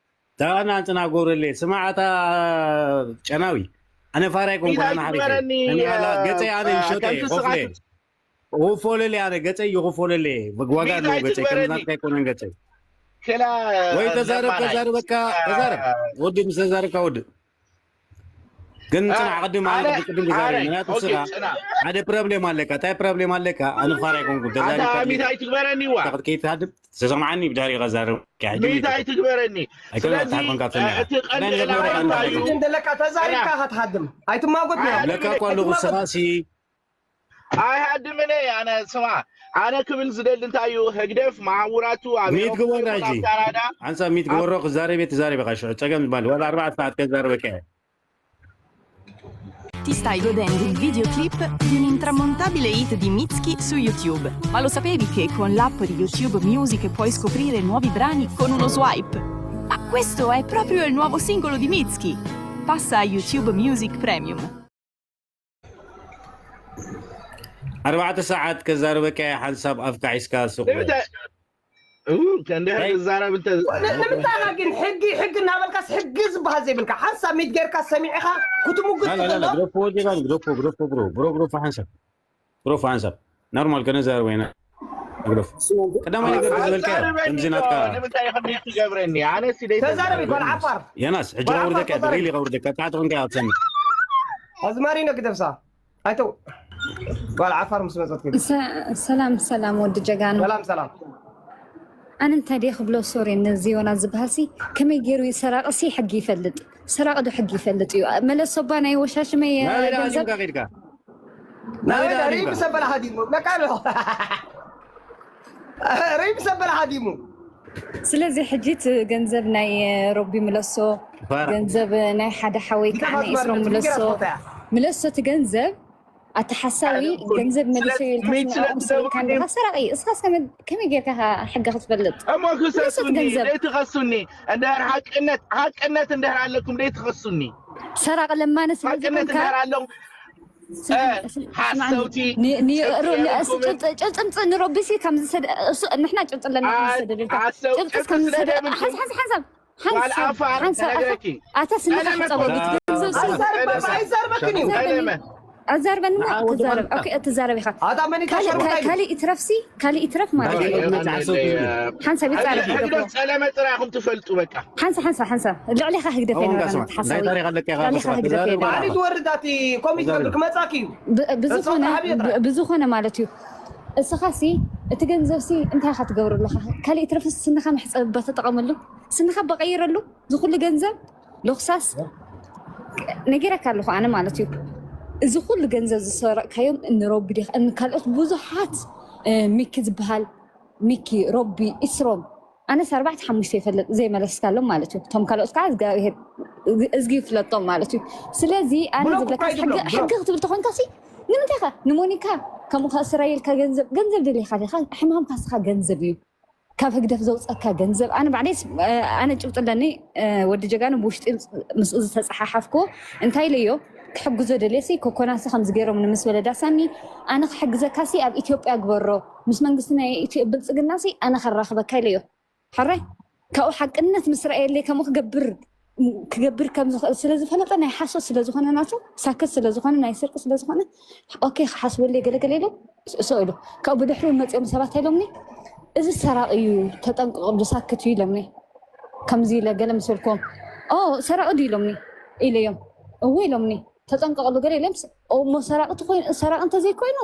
ዳና ጽና ጎረሌ፣ ስማዕ፣ ኣታ ጨናዊ። ኣነ ፋራ ኣይኮንኩን፣ ሚታይ ኣነ ሓሪፍ እየ። ትግበረኒ፣ ኣነ ኣላ፣ እ፣ ገጸይ ኣነ እ፣ ይሸጠ፣ ከምቲ ቆፍሌ። ስኻት-፣ ክፎለለይ ኣነ ገጸይ ይኽፎለለይ። ዋጋ ኣለዎ ሚታይ ገጸይ፣ ከም ትግበረኒ። ናትካ ኣይኮነን ገጸይ። ክላ ወይ ተዛረብ፣ ነባራይ። ተዛረበካ፣ ተዛረብ። እ፣ ወዲ ምስ ተዛረብካ ወዲ። ግን እ፣ ጽናሕ፣ ቅድም ኣነ፣ ኣነ ቅድም ክዛረብ፣ ኣነ፣ ምክንያቱ ኦኬ፣ ስኻ ጽናሕ። ሓደ ፕሮብሌም ኣለካ። እንታይ ፕሮብሌም ኣለካ? ኣነ ፋራ ኣይኮንኩን። ኣታ ተዛሪብካ ሚታይ ትግበረኒ ዋ። ከይትሃድም፣ ተሰማዓኒ ብድሕሪ ክዛረብ። ሕጂ ሚታይ ትግበረኒ። ኣይኮነ ስለዚ፣ ኣትሓቆንካ ትሰምዕ። እቲ ቀንዲ ናይ ዕላማ እንታይ እዩ? ግን ዘለካ ተዛሪብካ ጽናሕ። ክትሃድም። ኣይትማጎት ኣይ፣ ነው። ለካ እኮ ኣለኹ፣ ኣይትማጎት። ስኻ ሲ ኣይሃድምን እየ ኣነ። ስማ፣ ኣነ ክብል ዝደሊ እንታይ እዩ፣ ህግደፍ መዓውራቱ ኣብ ሚት ኤውሮፓ ግበራ ይኹን ሕጂ። ኣብ ካናዳ፣ ሓንሳብ ሚት ኣብ ግበሮ፣ ክዛረብ እየ፣ ትዛረብ ኢኻ፣ ሽዑ ጸገም ዝበሃል፣ ዋላ ኣርባዕተ ሰዓት ከዛርበካ እየ። Ti stai godendo il videoclip di un intramontabile hit di Mitski su YouTube. Ma lo sapevi che con l'app di YouTube Music puoi scoprire nuovi brani con uno swipe? Ma questo è proprio il nuovo singolo di Mitski. Passa a YouTube Music Premium. ኣርባዕተ ሰዓት ከዛርበካ እየ፣ ሓንሳብ ኣፍካ ሒዝካ ሱቕ በል። ንምንታይ? ኡ፣ ከንዲ ናይ ክዛረብ እንተ ን-፣ ንምንታይ ኢኻ ግን ሕጊ፣ ሕጊ እናበልካስ ሕጊ ዝበሃል ዘይብልካ? ሓንሳብ ሚት ጌርካ ሰሚዕኻ ክትምጉት ላ፣ ላ፣ ላ፣ ላ፣ ትኽእሎ? ግደፎ ጀጋኑ፣ ግደፎ፣ ግደፎ፣ ብሮ፣ ብሮ፣ ግደፎ ሓንሳብ። ግደፎ ሓንሳብ። ኖርማል ከነዛርቦ ኢና። ግደፎ። ቀዳማይ ነገር ዝበልካዮ፣ ኣዛርበኒ ከምዚ ናትካ እኮ፣ ንምንታይ ኢኻ ሚት ትገብረኒ? ኣነ ሲ ደይ ተዛረቢ፣ ተዛረቢ። ጓል ዓፋር። የናስ፣ ሕጂ ጓል ዓፋር ከውርደካ፣ ተዛረቢ። ብሪሊ ከውርደካ፣ ካብ ታዕቲ ኮንካ እያ ትሰምዕ። ኣዝማሪኖ ግደፍሳ። ኣይተው። ጓል ዓፋር ምስ መጸት ግን። ሰ-፣ ሰላም፣ ሰላም፣ ወዲ ጀጋኑ። ሰላም፣ ሰላም። ኣነ እንታይ ድየ ክብሎ፣ ሶሪ፣ ነዚ ዮናስ ዝበሃልሲ ከመይ ገይሩ እዩ ሰራቒ ሲ ሕጊ ይፈልጥ? ሰራቒ ዶ ሕጊ ይፈልጥ እዩ? መለሶ እባ ናይ ወሻሽመይ፣ ናበይ ደኣ ገንዘብ ሃዲምካ ከይድካ? ናበይ ናበይ ደኣ ደኣ ሃዲምካ? ሪም ሰበላ ሃዲሙ? ለካ ኣሎ። ሪም ሰበላ ሃዲሙ። ስለዚ ሕጂ እቲ ገንዘብ ናይ ሮቢ ምለሶ፣ ፋራ። ገንዘብ ናይ ሓደ ሓወይ ከዓ ንገፋት ናይ ኢስሮም ማለት ምለሶ፣ ንገፋት ቦታ እያ። ምለሶ እቲ ገንዘብ ኣቲ ሓሳዊ ኣነ እኮ ገንዘብ ስለ መሊሰ ኢልካ ሚት ስለ ስምዕኦም ሰብካ ትደውል እንዲኻ ሰራቒ። እስኻስ ከመይ፣ ከመይ ጌርካ ኢኻ ሕጊ ክትፈልጥ? እሞ ምለሶ እቲ ክሰሱኒ፣ ገንዘብ። ዘይትኸሱኒ። እንድሕር ሓቅነት፣ ሓቅነት እንድሕር ኣለኩም ዘይትኸሱኒ። ሰራቒ ለማኒ ስለ ሓቅነት ዝኾንካ እንድሕር ኣለኩም፣ ስማዕኒ፣ እ፣ ስማዕኒ። ሓሰውቲ፣ ኒ-፣ ኒ-፣ ጭብጢ ሩ-፣ ኒ-፣ እሱ የብልኩምን። ጭብጢ፣ ጭብጢ ምጽእ ንረቢሲ ከም ዝሰደ-፣ እሱ፣ ንሕና ጭብጢ ኣለና ከም ኣ-፣ ዝሰደደልካ። ሓሰው-፣ ጭብጢስ ጭብጢ ከም ስለ ዝሰደ-፣ ዘይብልኩም። ሓንሳ-፣ ሓንሳብ፣ ሓንሳብ፣ ጓል ዓፋር ሓንሳብ፣ ኣታ፣ ተነግረኪ። ኣታ ስንኻ ቀለመ። ሕጸቦ፣ ኣታ፣ ገንዘብ ሲ-፣ ኣዛርባ፣ ኣይዛርበክን እዩ። ኣይዛርበኒ። ኣዛርበኒ እሞ ንዓ ወዲ ትዛረብ። ባንካ። ኦኬ፣ እትዛረብ ኢኻ። ኣታ መን ካልእ፣ ይተሸርፍ እንታይ ካሊእ ይትረፍሲ፣ ካሊእ ይትረፍ ማለት እዩ። ኣነ፣ ኣነ፣ ሓንሳብ ይጻረፍ። ሕግደፍ ጸለመ ጥራይ ኢኹም ትፈልጡ በቃ። ሓንሳብ፣ ሓንሳብ፣ ሓንሳብ። ልዕሌኻ ህግደፍ ኣወንካ ኣይነበረን ስማ። ኣቲ ሓሳዊ። እንታይ ታሪኽ ኣለካ ኢኻ ልዕሌኻ ክስራ? ህግደፍ ተዛረብ ኣይነበረን። ባዕላ። ኣነ ትወርድ ኣቲ ኮሚት ተዛረብ። ገብር ክመጻኪ እዩ። ብ-፣ ብዝኾነ፣ ተጻወታ ሓቢርና። ብ-፣ ብዝኾነ ማለት እዩ። እስኻሲ እቲ ገንዘብሲ እንታይ ኢኻ ትገብረሉ? ካሊእ ትረፍስ ስንኻ መሕጸቢ እባ ተጠቐመሉ። ስንኻ በቐይረሉ። እዚ ኩሉ ገንዘብ ሎኽሳስ ነጊረካ ኣለኹ ኣነ ማለት እዩ። እዚ ኩሉ ገንዘብ ዝሰረቕካዮም እኒ ሮቢ ዲኻ፣ እኒ ካልኦት ብዙሓት፣ እ፣ ሚኪ ዝበሃል፣ ሚኪ፣ ሮቢ፣ ኢስሮም፣ ኣነስ ኣርባዕተ ሓሙሽተ ይፈልጥ ዘይመለስካሎም ማለት እዩ። እቶም ካልኦት ከዓ እግዚኣብሄር፣ እዝጊ ይፍለጦም ማለት እዩ። ስለዚ ኣነ ብሎክ ዝብለካ እኳ ሕጊ፣ ይብሎም፣ ብሎክ። ሕጊ ክትብል ተኾንካ ሲ ንምንታይ ኢኻ ንሞኒካ ከምኡ ከስራ ኢልካ ገንዘብ፣ ገንዘብ ደሊኻ ዲኻ? ሕማምካ ስኻ ገንዘብ እዩ። ካብ ህግደፍ ዘውፀካ ገንዘብ፣ ኣነ ባዕለይስ፣ እ፣ ኣነ ጭብጢ ኣለኒ፣ እ፣ ወዲ ጀጋኑ ብውሽጢ ምስኡ ዝተፀሓሓፍኩ እንታይ ኢለዮ፣ ክሕግዞ ደልየሲ ኮኮናሲ ከምዚ ገይሮም ንምስ ወለዳ ሳሚ፣ ኣነ ክሕግዘካሲ ኣብ ኢትዮጵያ ግበሮ፣ ምስ መንግስቲ ናይ ኢትዮ-፣ ብልፅግናሲ ኣነ ከራኽበካ ኢለዮ። ሕራይ፣ ካብኡ ሓቅነት ምስ ረኣየለይ ከምኡ ክገብር ክገብር ከም ዝኽእል ስለ ዝፈለጠ፣ ናይ ሓሶት ስለ ዝኾነ ናቱ፣ ሳክት ስለ ዝኾነ፣ ናይ ስርቂ ስለ ዝኾነ፣ ኦኬ ክሓስበሉ ገለገለ ኢሎም እሰ ኢሉ። ካብኡ ብድሕሪኡ መፂኦም ሰባት ኢሎምኒ፣ እዚ ሰራቂ እዩ፣ ተጠንቀቕሉ፣ ሳክት እዩ ኢሎምኒ። ከምዚ ኢለ ገለ ምስ በልክዎም፣ ኦ ሰራቂ ድዩ ኢሎምኒ ኢለዮም። እወ ኢሎምኒ። ተጠንቀቕሉ ገለ ኢሎም። እሞ ሰራቂ እንተዘይኮይኑ፣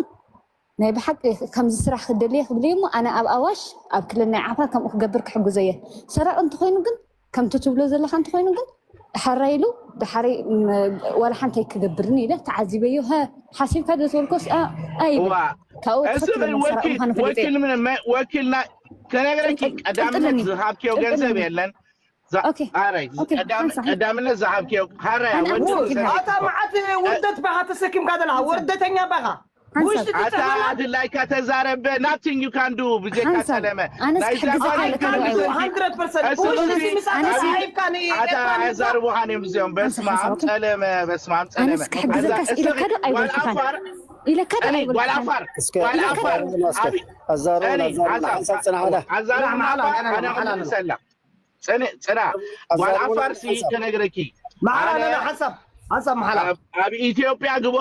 ናይ ብሓቂ ከምዚ ስራሕ ክደልየ ክብልዩ እሞ፣ ኣነ ኣብ ኣዋሽ ኣብ ክልል ናይ ዓፋር ከምኡ ክገብር ክሕግዞ እየ። ሰራቂ እንተኾይኑ ግን፣ ከምቲ ትብሎ ዘለኻ እንተኾይኑ ግን፣ ሕራይ ኢሉ ድሓረይ ዋላ ሓንቲ ኣይክገብርን ኢለ ተዓዚበዮ። ሃ ሓሲብካ ዶ ዝበልኮስ ኣይብል። ካብኡ ትኽክለኛ ሰራቂ ምዃኑ ፈሊጠ። ወኪልና ከነግረኪ፣ ቀዳምነት ዝሃብክዮ ገንዘብ የለን። ቀዳምነት ዝሃብክዮ ሃራያ ወዲ ኣታ መዓት ውርደት ባኻ ተሰኪምካ ዘለኻ፣ ወርደተኛ ባኻ። ኣታ ድላይካ ተዛረበ፣ nothing you can do ብጀካ ሰለመ። ኣዛርቡኻን እዮም እዚኦም። በስማም ጸለመ፣ በስማም ጸለመ። ጓል ዓፋር፣ ጓል ዓፋር፣ ኣዛርቡና፣ ኣነ ክምልሰላ። ጽና፣ ጓል ዓፋር ሲ ከነግረኪ። መሓላ፣ ሓንሳብ፣ ሓንሳብ መሓላ። ኣብ ኢትዮጵያ ግበ